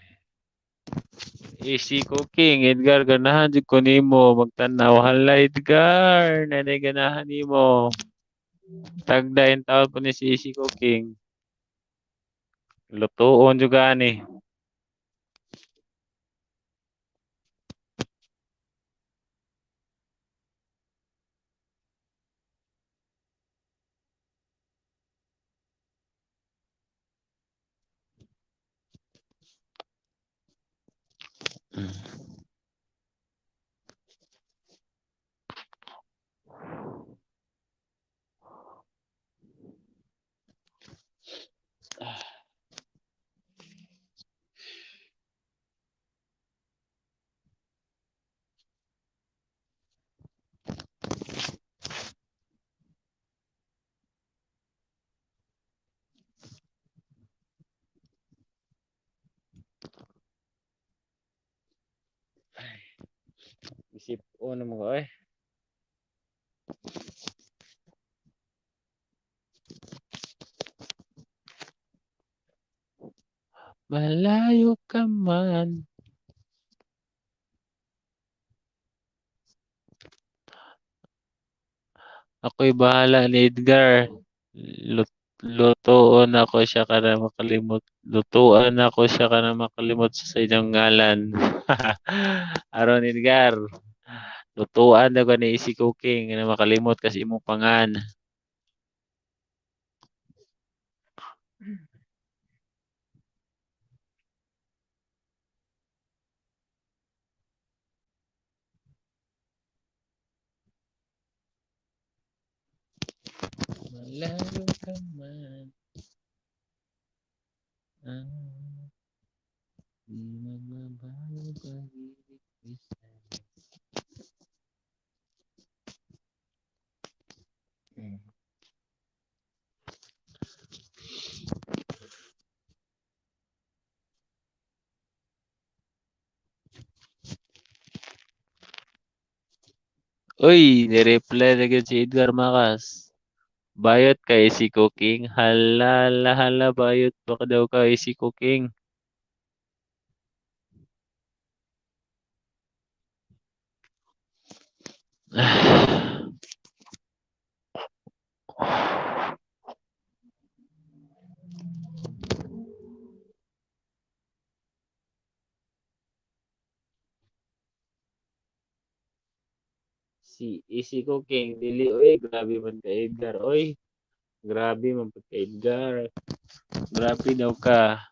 Easy Cooking, Edgar, ganahan jud ko nimo magtan-aw. Hala Edgar, nanay ganahan nimo. Tagda in taon po ni si Easy Cooking. Lutuon jud ani. Isip o naman ko eh. Malayo ka man. Ako'y bahala ni Edgar. Lutuon ako siya ka na makalimot. Lutuan ako siya ka na makalimot sa inyong ngalan. Aron Edgar. Lutuan daw ka ni Easy Cooking na makalimot kasi imong pangan. Malayo ka man. Ah. Di magbabago pag-ibig bisan. Uy, ni-reply na gyud si Edgar Macas. Bayot kay si Cooking. Hala, hala, hala, bayot pa daw kay si Cooking. Si Easy Cooking, dili oy, grabe man ka Edgar oy. Grabe man pud ka Edgar. Grabe daw ka.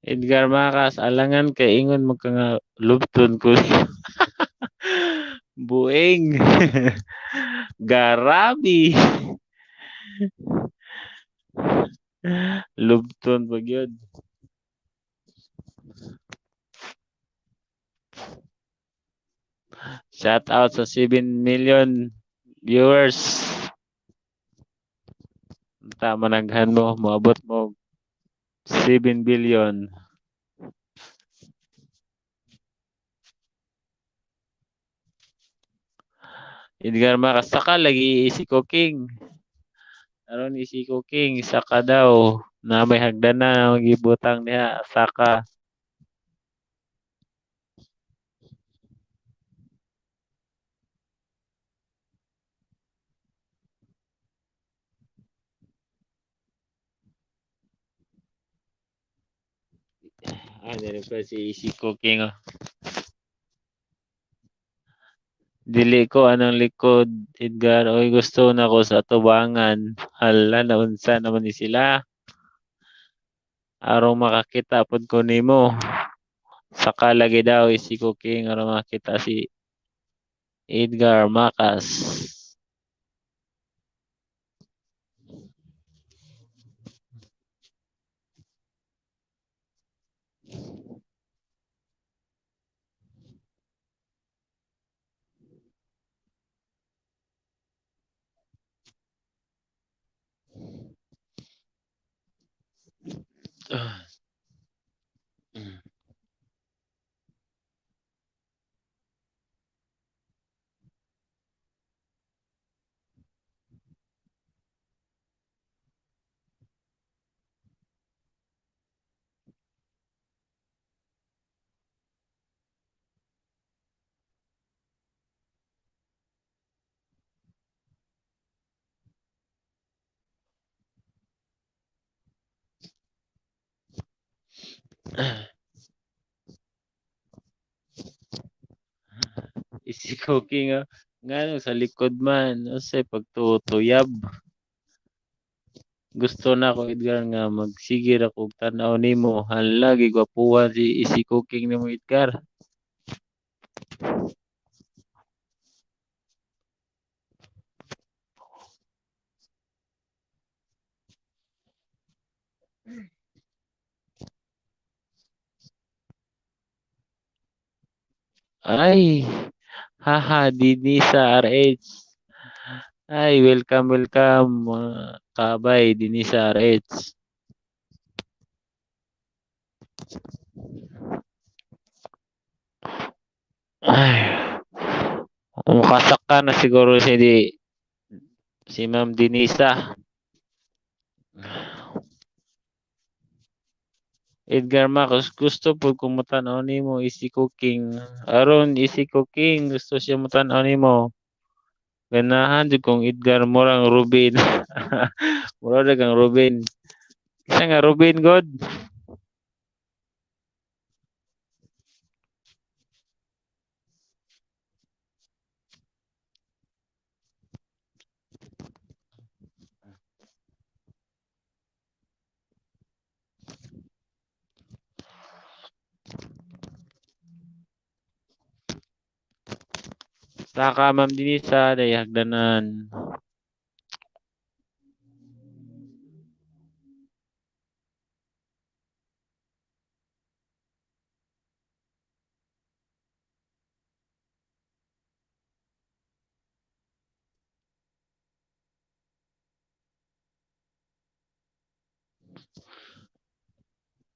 Edgar Macas, alangan kay ingon mo ka nga lubton ko. Buing. Garabi. Lubton pa gyud. Shout out sa 7 million viewers. Tama naghan mo, moabot mo 7 billion. Edgar Macas, saka lagi Easy Cooking. Aron Easy Cooking, saka daw na may hagdanan ang gibutang niya, saka. Ah, nireply si Easy Cooking. Oh. Dili ko anang likod, Edgar. Oy, gusto na ko sa tubangan. Hala, naunsa naman ni sila. Aron makakita pod ko nimo. Saka lagi daw Easy Cooking aron makita si Edgar Macas. Easy Cooking, ah. Ngano sa likod man, unsay pagtutuyab. Gusto na ko Edgar nga magsige ra kog tan-aw nimo. Hala, gigwapuhan si Easy Cooking nimo Edgar. Ay, haha, Dinisa RH. Ay, welcome, welcome, mga kabay, Dinisa RH. Ay, mukasaka na siguro si Ma'am Dinisa. Edgar Marcos, gusto po kung mutanaw nimo Easy Cooking. Aron Easy Cooking, gusto siya mutanaw nimo. Ganahan jud kong Edgar murang Ruben. Mura ra kang Ruben. Isa nga Ruben god. Saka Ma'am Denisa day hagdanan.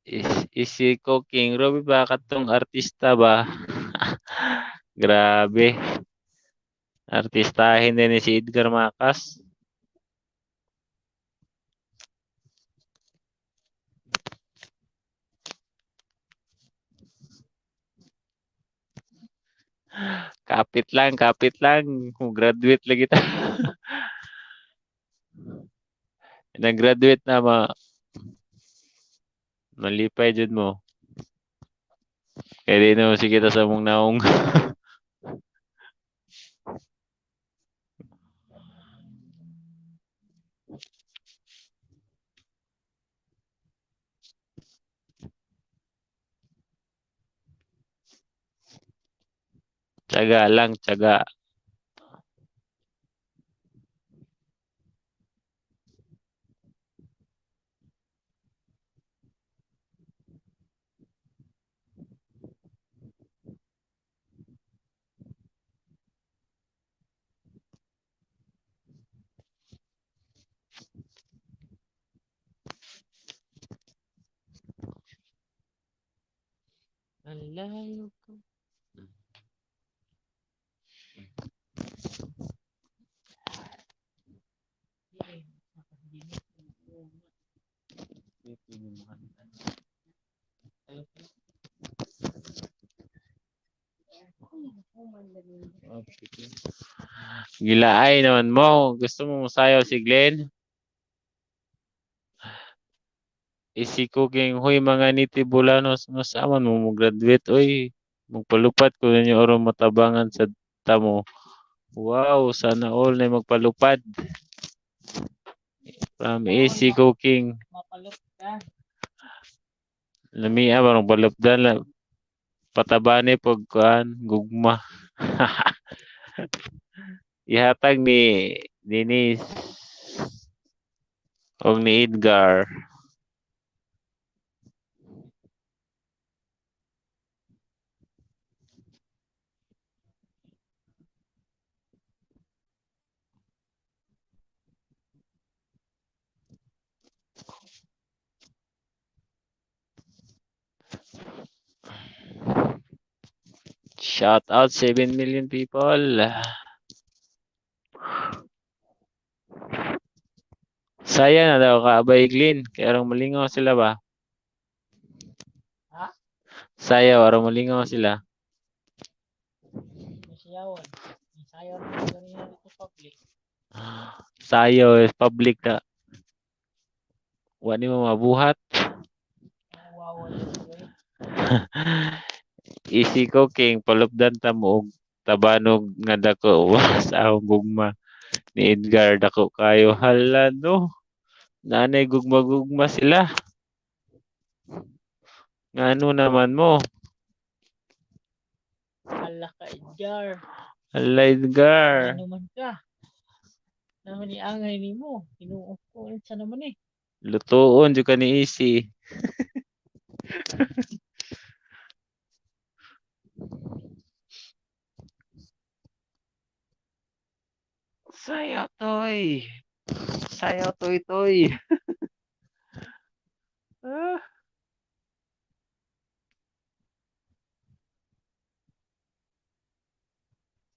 Is Easy Cooking, Ruby ba katong artista ba? Grabe. Artistahin din ni si Edgar Macas. Kapit lang, kapit lang. Kung graduate lagi ta. Nag-graduate na ma malipay jud mo. Kaya di na sige ta sa mong naong. Tiyaga lang, tiyaga. Ang layo ko. Gilaay naman mo. Gusto mo musayaw si Glenn? Easy Cooking, huy mga native Bulanos, mas aman mo mo graduate, oy. Magpalupad ko ninyo aron matabangan sa tamo. Wow, sana all na magpalupad. From Easy Cooking. Mapalupad. Lamia barong palupdan la. Patabani pag kuan gugma. Ihatag ni Denise og ni Edgar. Shout out 7 million people. Saya na daw ka, Abay Glenn. Kaya arang malingaw sila ba? Ha? Sayaw, arang malingaw sila. Sayawan. Sayaw na ganyan dito public. Sayaw is public na. Wa ni mo mabuhat. Wawa yun. Easy Cooking, palupdan ta mo og tabanog nga dako sa akong gugma ni Edgar dako kayo. Hala no. Nanay gugma-gugma sila. Ngano naman mo? Hala ka Edgar. Hala Edgar. Ano man ka? Naman ni angay nimo. Tinuok ko unsa naman eh. Lutuon jud ka ni Easy. Sayaw toy. Sayaw toy toy. Ah.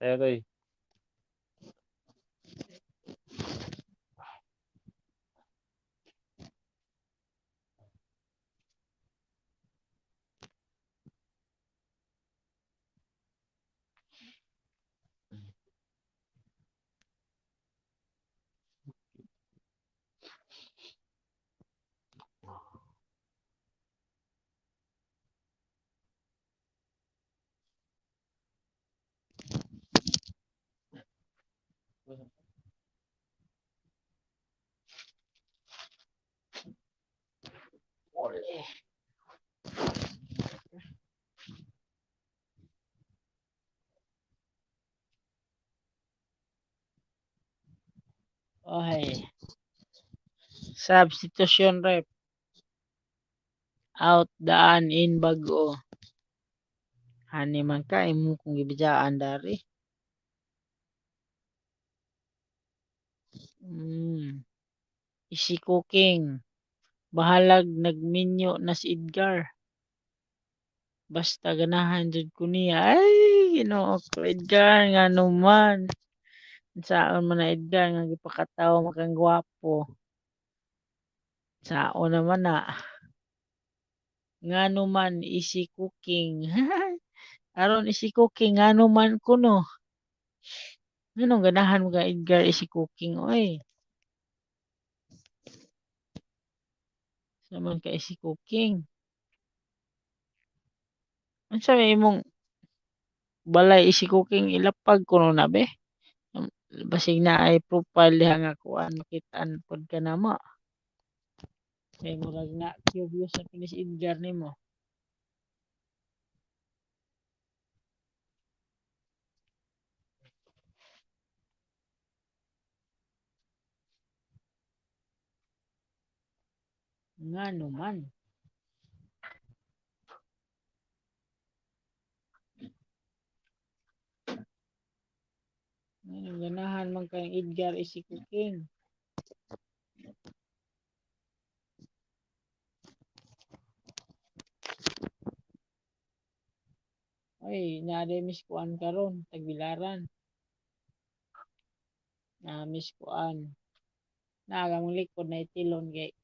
Sayaw toy. Ole. Okay. Substitution, ref. Out daan, in bago. Hani man ka imo kung gibijaan dari. Easy Cooking. Bahalag nagminyo na si Edgar. Basta ganahan jud ko niya. Ay, Ginoo ko, Edgar, ngano man. Unsaon man na, Edgar, nga gipakatawo man kang gwapo. Saon naman na. Ngano man, Easy Cooking. Aron Easy Cooking, ngano man kuno. Nganong ganahan mo ka Edgar Easy Cooking, oy? Sa man ka Easy Cooking? Unsa may imong balay, Easy Cooking, ilapag kuno na be? Basig na ay profile diha nga kuan, makitaan pod ka namo. Kay murag na curious na ni si Edgar nimo. Ngano man? Nganong ganahan man kay Edgar Easy Cooking? Oy, naa miss kuan karon, tagbilaran. Na miss kuan. Na among likod na itilon kay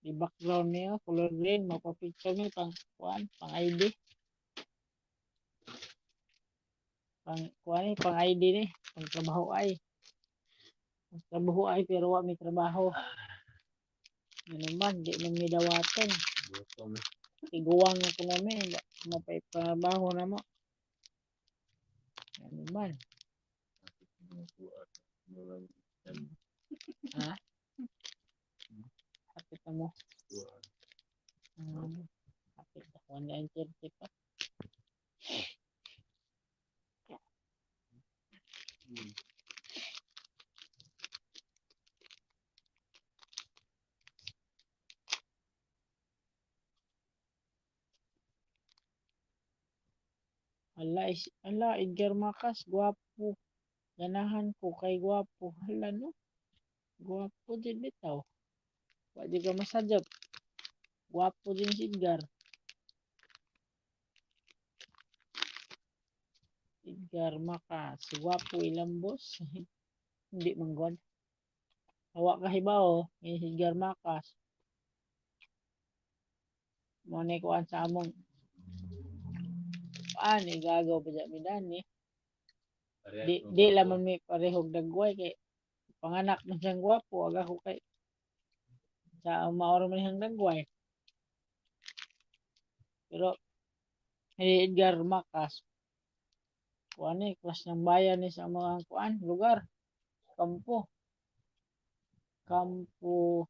di background niyo color green, mapa-picture mi pang kuan, pang ID. Pang kuan ni, pang ID ni, pang trabaho ay. Pang trabaho ay pero wa mi trabaho. Ano man, di man mi dawaton. Tiguang na kuno mi, mapay trabaho na mo. Ano man? Ha? Hapit na mo. Hapit na. 1:30 pa. Hala, hala, Edgar Macas, gwapo. Ganahan ko kay gwapo. Hala no. Gwapo din bitaw. Wa di ka masadjap. Gwapo din si Edgar. Edgar Macas, gwapo ilang boss. Hindi man god. Hawa ka hibaw, si Edgar Macas. Mo ni kuan sa among kuan, igagaw pa dyan mi dani. Di laman mi parehog dagway kay panganak man siyang gwapo, aga ko kay sa maoro man siyang dagway. Pero si Edgar Macas kuan ni klas ng bayan ni sa mga kuan lugar, kampo. Kampo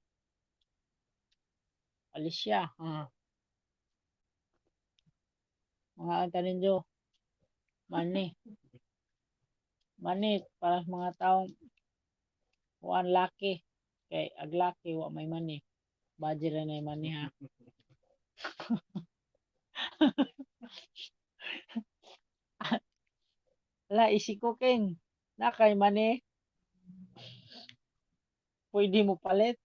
Alicia. Ha. Mga anta ninyo, mani. Mani para sa mga taong kuan laki. Kay ag laki wa may mani. Budget ra na mani ha. La Easy Cooking. Na kay mani. Pwede mo palit.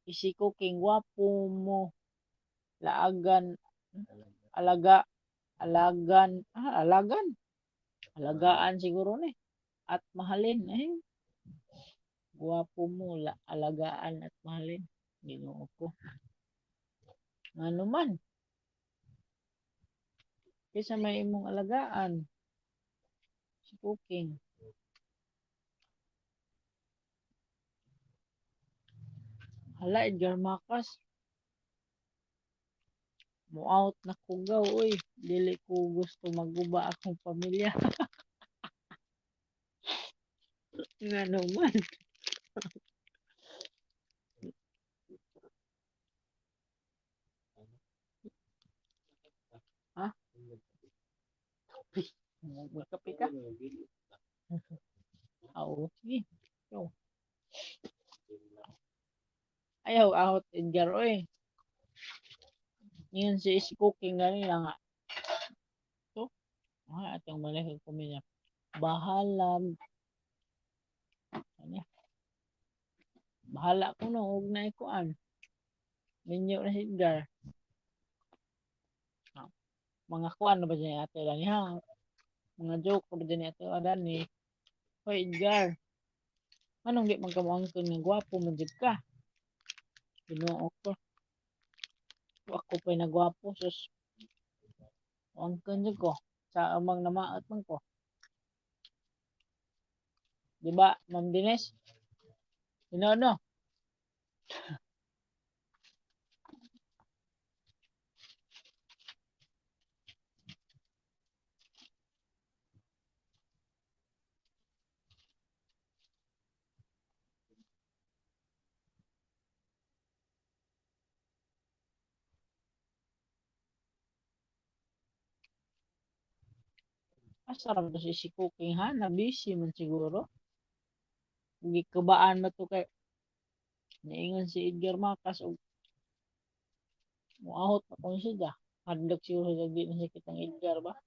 Easy Cooking, gwapo mo. Laagan, alaga, alagan, alagan. Alagaan siguro ni. At mahalin. Gwapo mo, alagaan at mahalin. Ginoo ko. Ano man? Kaysa may imong alagaan. Si Cooking. Hala, Edgar Macas. Mo-out na kugaw oy, dili ko gusto maguba akong pamilya. Ngano man? Ha? Magkape ka? Oo, sige. Go. Ayaw, out Edgar oy. Ngayon si is cooking ganina nga. To? Ah, atong malaki ko niya. Bahala. Ano? Bahala ko no og na ikuan. Minyo na si Edgar. Ah, mga kuan na ba dyan ate Dani ha? Mga joke na ba dyan ate Dani? Hoy Edgar. Anong di man ka moangkon nga gwapo man jud ka? Ginoo ko. Ako pa'y nagwapo sus. Moangkon jud ko sa amang namaot man ko. Di ba, Ma'am Dines? Tinuod no? Asa ra ba si cooking ha? Na busy man siguro. Gikabaan man to kay niingon si Edgar Macas og moahot na kung siya. Hadlok siguro siya di na siya kitang Edgar ba?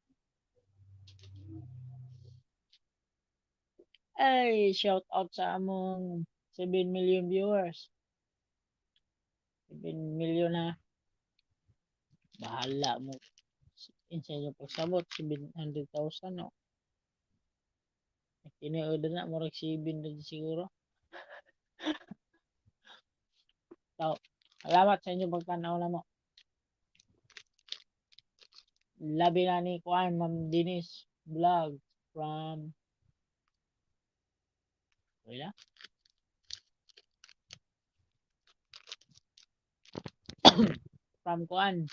Ay, shout out sa among 7 million viewers. 7 million ha. Bahala mo. Insa inyo pagsabot 700,000 no. Tinuod na murag 7 na siguro. So, salamat sa inyong pagtanaw na mo. Labi na ni Kuan, Ma'am Denise Vlog from wala? From Kuan.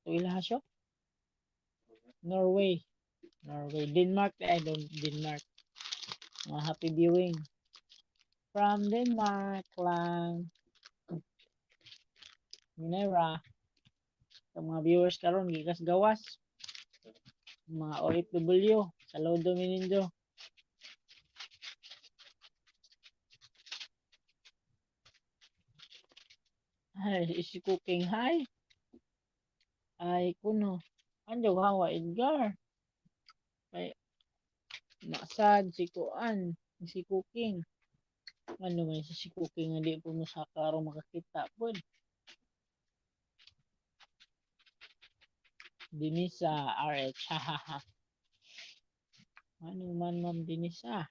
Tuila siya? Norway. Norway. Denmark. I don't Denmark. Mga happy viewing. From Denmark lang. Minera. Sa mga viewers karon gikas gawas. Mga OFW. Saludo mi ninyo. Ay, is cooking. Hi. Ay, kuno. Anjo hawa Edgar. Ay, nasad si Kuan, si Cooking. Ano man si Cooking nga di po mo sa karon makakita pod. Denisa RH. Hahaha. Ano man Ma'am Denisa?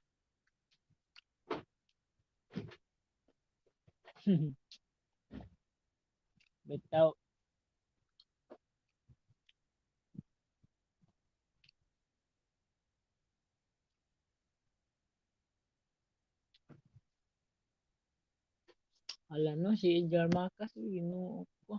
Bitaw. Hala no, si Edgar Macas, Ginoo ko.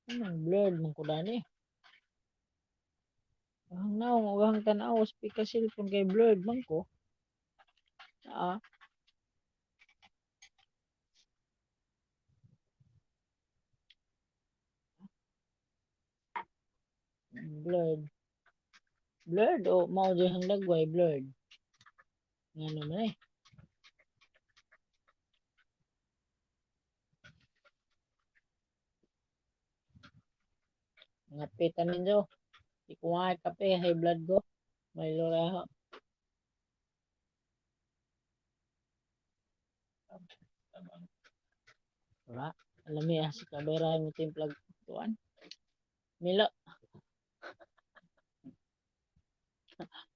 Anong blurred man ko dani? Ang naong ug ang tan-aw speaker cellphone kay blurred man ko. Ah. Blurred. Blurred o mao jud ang lagway blurred. Ngano man eh. Mga pita ninyo. Di ko nga kape, high blood ko. May lora. Wala. Alam niya, si Kabera mo timplag tuan. Milo.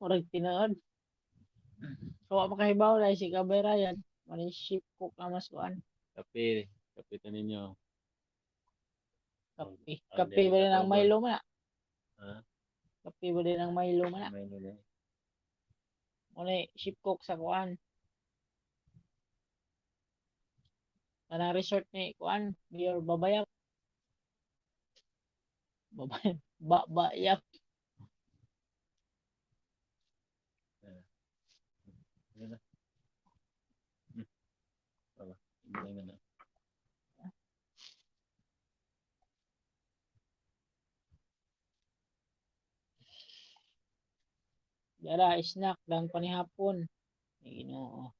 Murag tinuod. So, wa makahibaw na si Kabay Ryan. Mani ship cook na mas kuan. Kape. Kape ta ninyo. Kape. Ang Kape ba din ang dili Milo man na? Ha? Kape ba din ang Milo man na? May nila. Muna ship cook sa kuan. Kanang resort ni kuan, Mayor Babayap. Babayap. Babayap. Ano na? Aba, hindi na. Dara, snack dang panihapon. Ay, Ginoo.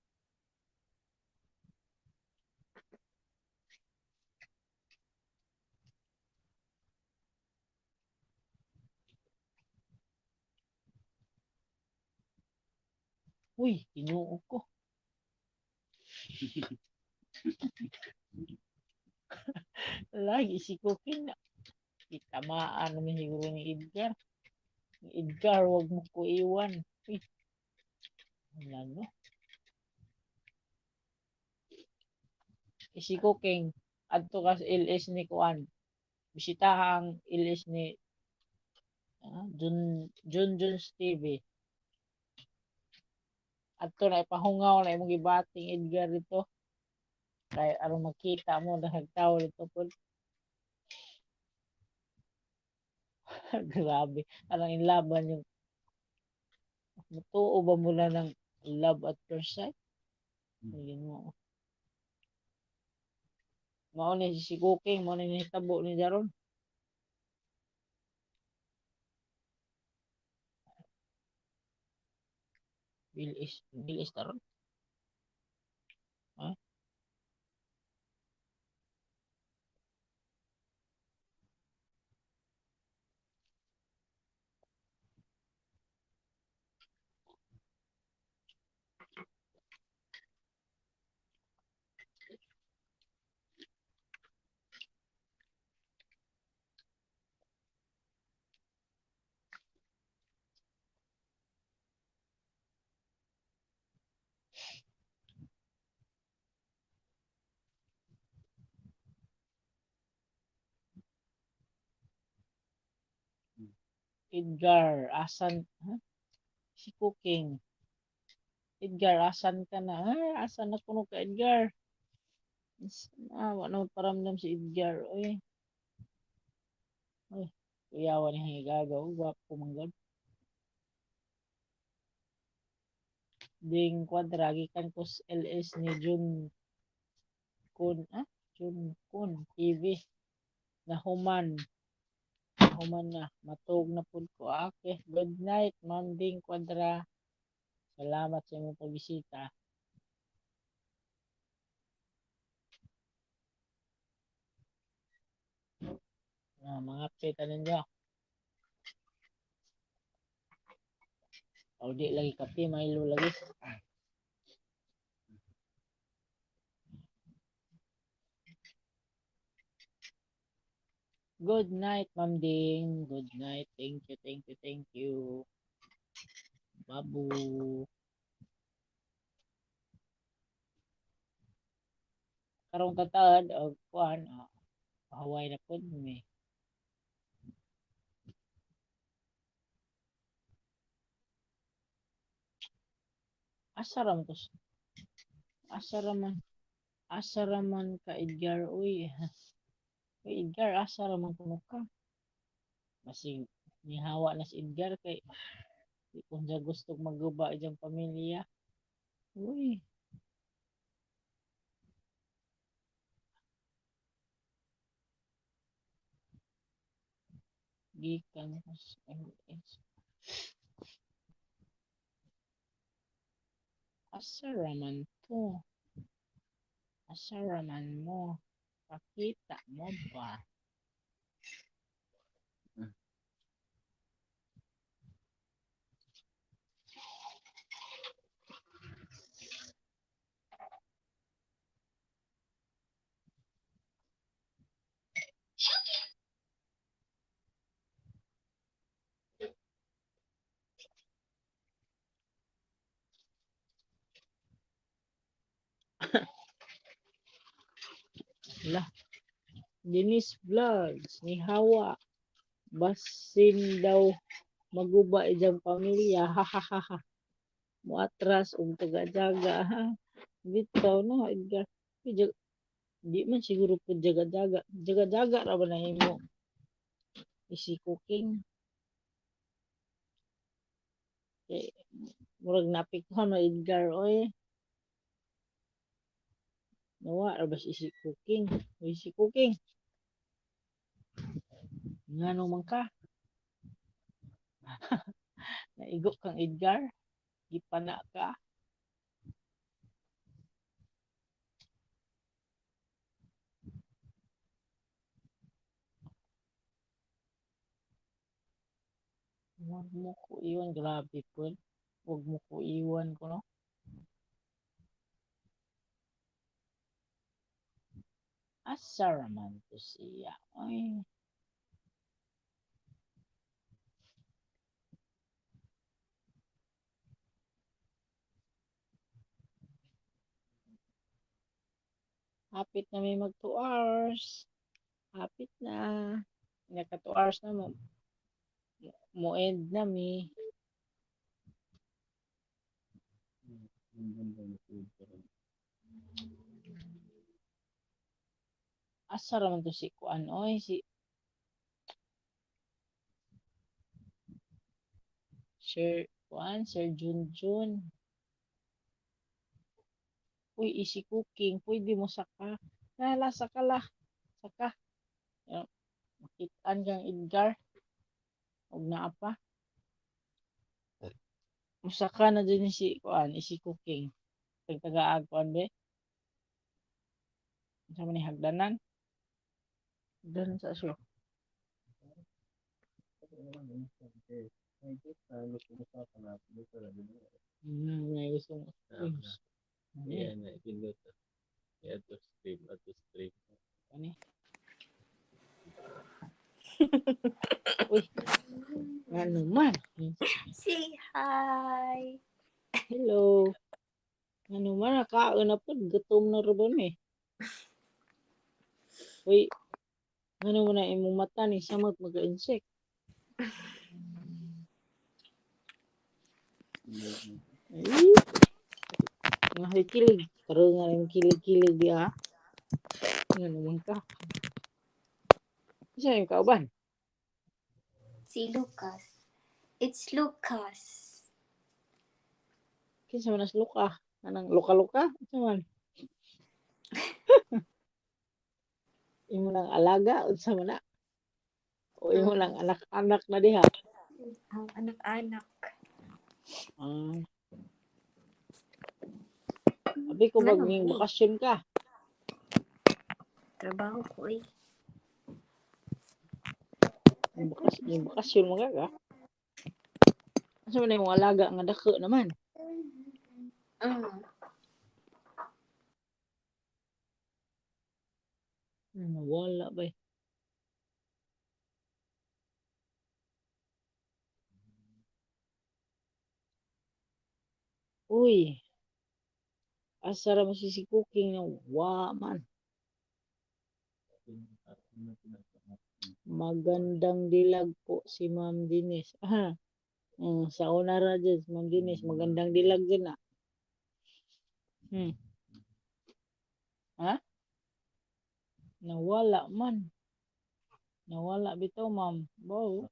Uy, Ginoo ko. Lagi si Cooking na. Itamaan naman siguro ni Edgar. Edgar, wag mo ko iwan. Uy. Wala, no? Si Cooking, adto ka sa LS ni Kuan. Bisitaha ang LS ni Jun Jun Jun's TV. Adto na ipahungaw na imong gibating Edgar dito. Kay aron makita mo daghang tawo dito pod. Grabe, arang inlaban yung mutuo ba mo na ng love at first sight? Ay, Ginoo. Mao ni si Cooking, mao ni nahitabo ni Jaron. Bilis, bilis taron. Ha? Edgar, asan? Ha? Si Cooking. Edgar, asan ka na? Ha? Asan na kuno ka, Edgar? Ah, wala naman paramdam si Edgar. Uy. Uy, kuyawa ni higagaw. Gwapo man gud. Ding Kwadra, gikan ko sa LS ni Jun Kun, ah? Jun Kun TV. Nahuman. Nahuman na. Matug na pud ko. Ah, okay. Good night, Ma'am Ding Kwadra. Salamat sa imong pagbisita. Ah, mga pita ninyo. O di lagi kape, Milo lagi. Good night, Ma'am Ding. Good night. Thank you, thank you, thank you. Babu. Karong tataad og kuan, Hawaii na pud mi. Asa ra man to? Asa ra man? Asa ra man ka, Edgar, uy? Uy, Edgar, asa ra man kuno ka? Basig nihawa na si Edgar kay di ko siya gusto maguba iyang pamilya. Uy. Gikan ko sa MS. Asa ra man to? Asa ra man mo? Pakita mo ba? Lah. Denise Vlogs ni Hawa. Basin daw maguba ijang pamilya. Hahaha. Muatras og taga-jaga ha. Bitaw no, Edgar. Di man siguro po jaga-jaga. Jaga-jaga ra ba na imo? Easy Cooking. Kay murag napikuhan mo, Edgar, oy. Nawa ra ba si Easy Cooking? Easy Cooking. Ngano man ka? Naigo kang Edgar? Gipana ka? Wag mo ko iwan. Grabe po. Wag mo ko iwan ko, no? Asa raman to siya? Ay. Hapit na may mag 2 hours. Hapit na. Naka 2 hours na mo. Mo end na mi. Asa raman to si kuan oy, si Sir kuan, Sir Junjun. Uy, Easy Cooking, pwede mo saka. Nala, saka lah. Saka. Makitaan kang Edgar. Og naa pa. Musaka na din si kuan, Easy Cooking. Tagtagaag kuan be. Unsa man ni hagdanan? Hagdanan sa siya. Gusto mo. Uy, Yan na, pindot. Add to stream, add to stream. Ano? Uy, ano man? Say hi. Hello. Ano man, nakaon na po. Gutom na rin eh. Uy, ano mo na imong mata ni samot mag-insect. Ay, nga kilig. Karon nga yung kilig-kilig di ha. Ano naman ka? Isa yung kauban? Si Lucas. It's Lucas. Kinsa man as Luka? Anang luka-luka? Unsa man? Imo nang alaga unsa man na? O imo lang anak-anak na diha? Ang anak-anak. Ah. Abi ko Ano? mag ning bakasyon ka. Trabaho ko eh. Ning bakasyon mo ka. Unsa man imong alaga nga dako naman? Nawala ba eh. Uy. Asa ra man si Cooking na wa man. Magandang dilag po si Ma'am Denise. Ah, sa una ra dyan, Ma'am Denise, magandang dilag din ah. Ha? Nawala man. Nawala bitaw, ma'am. Wow.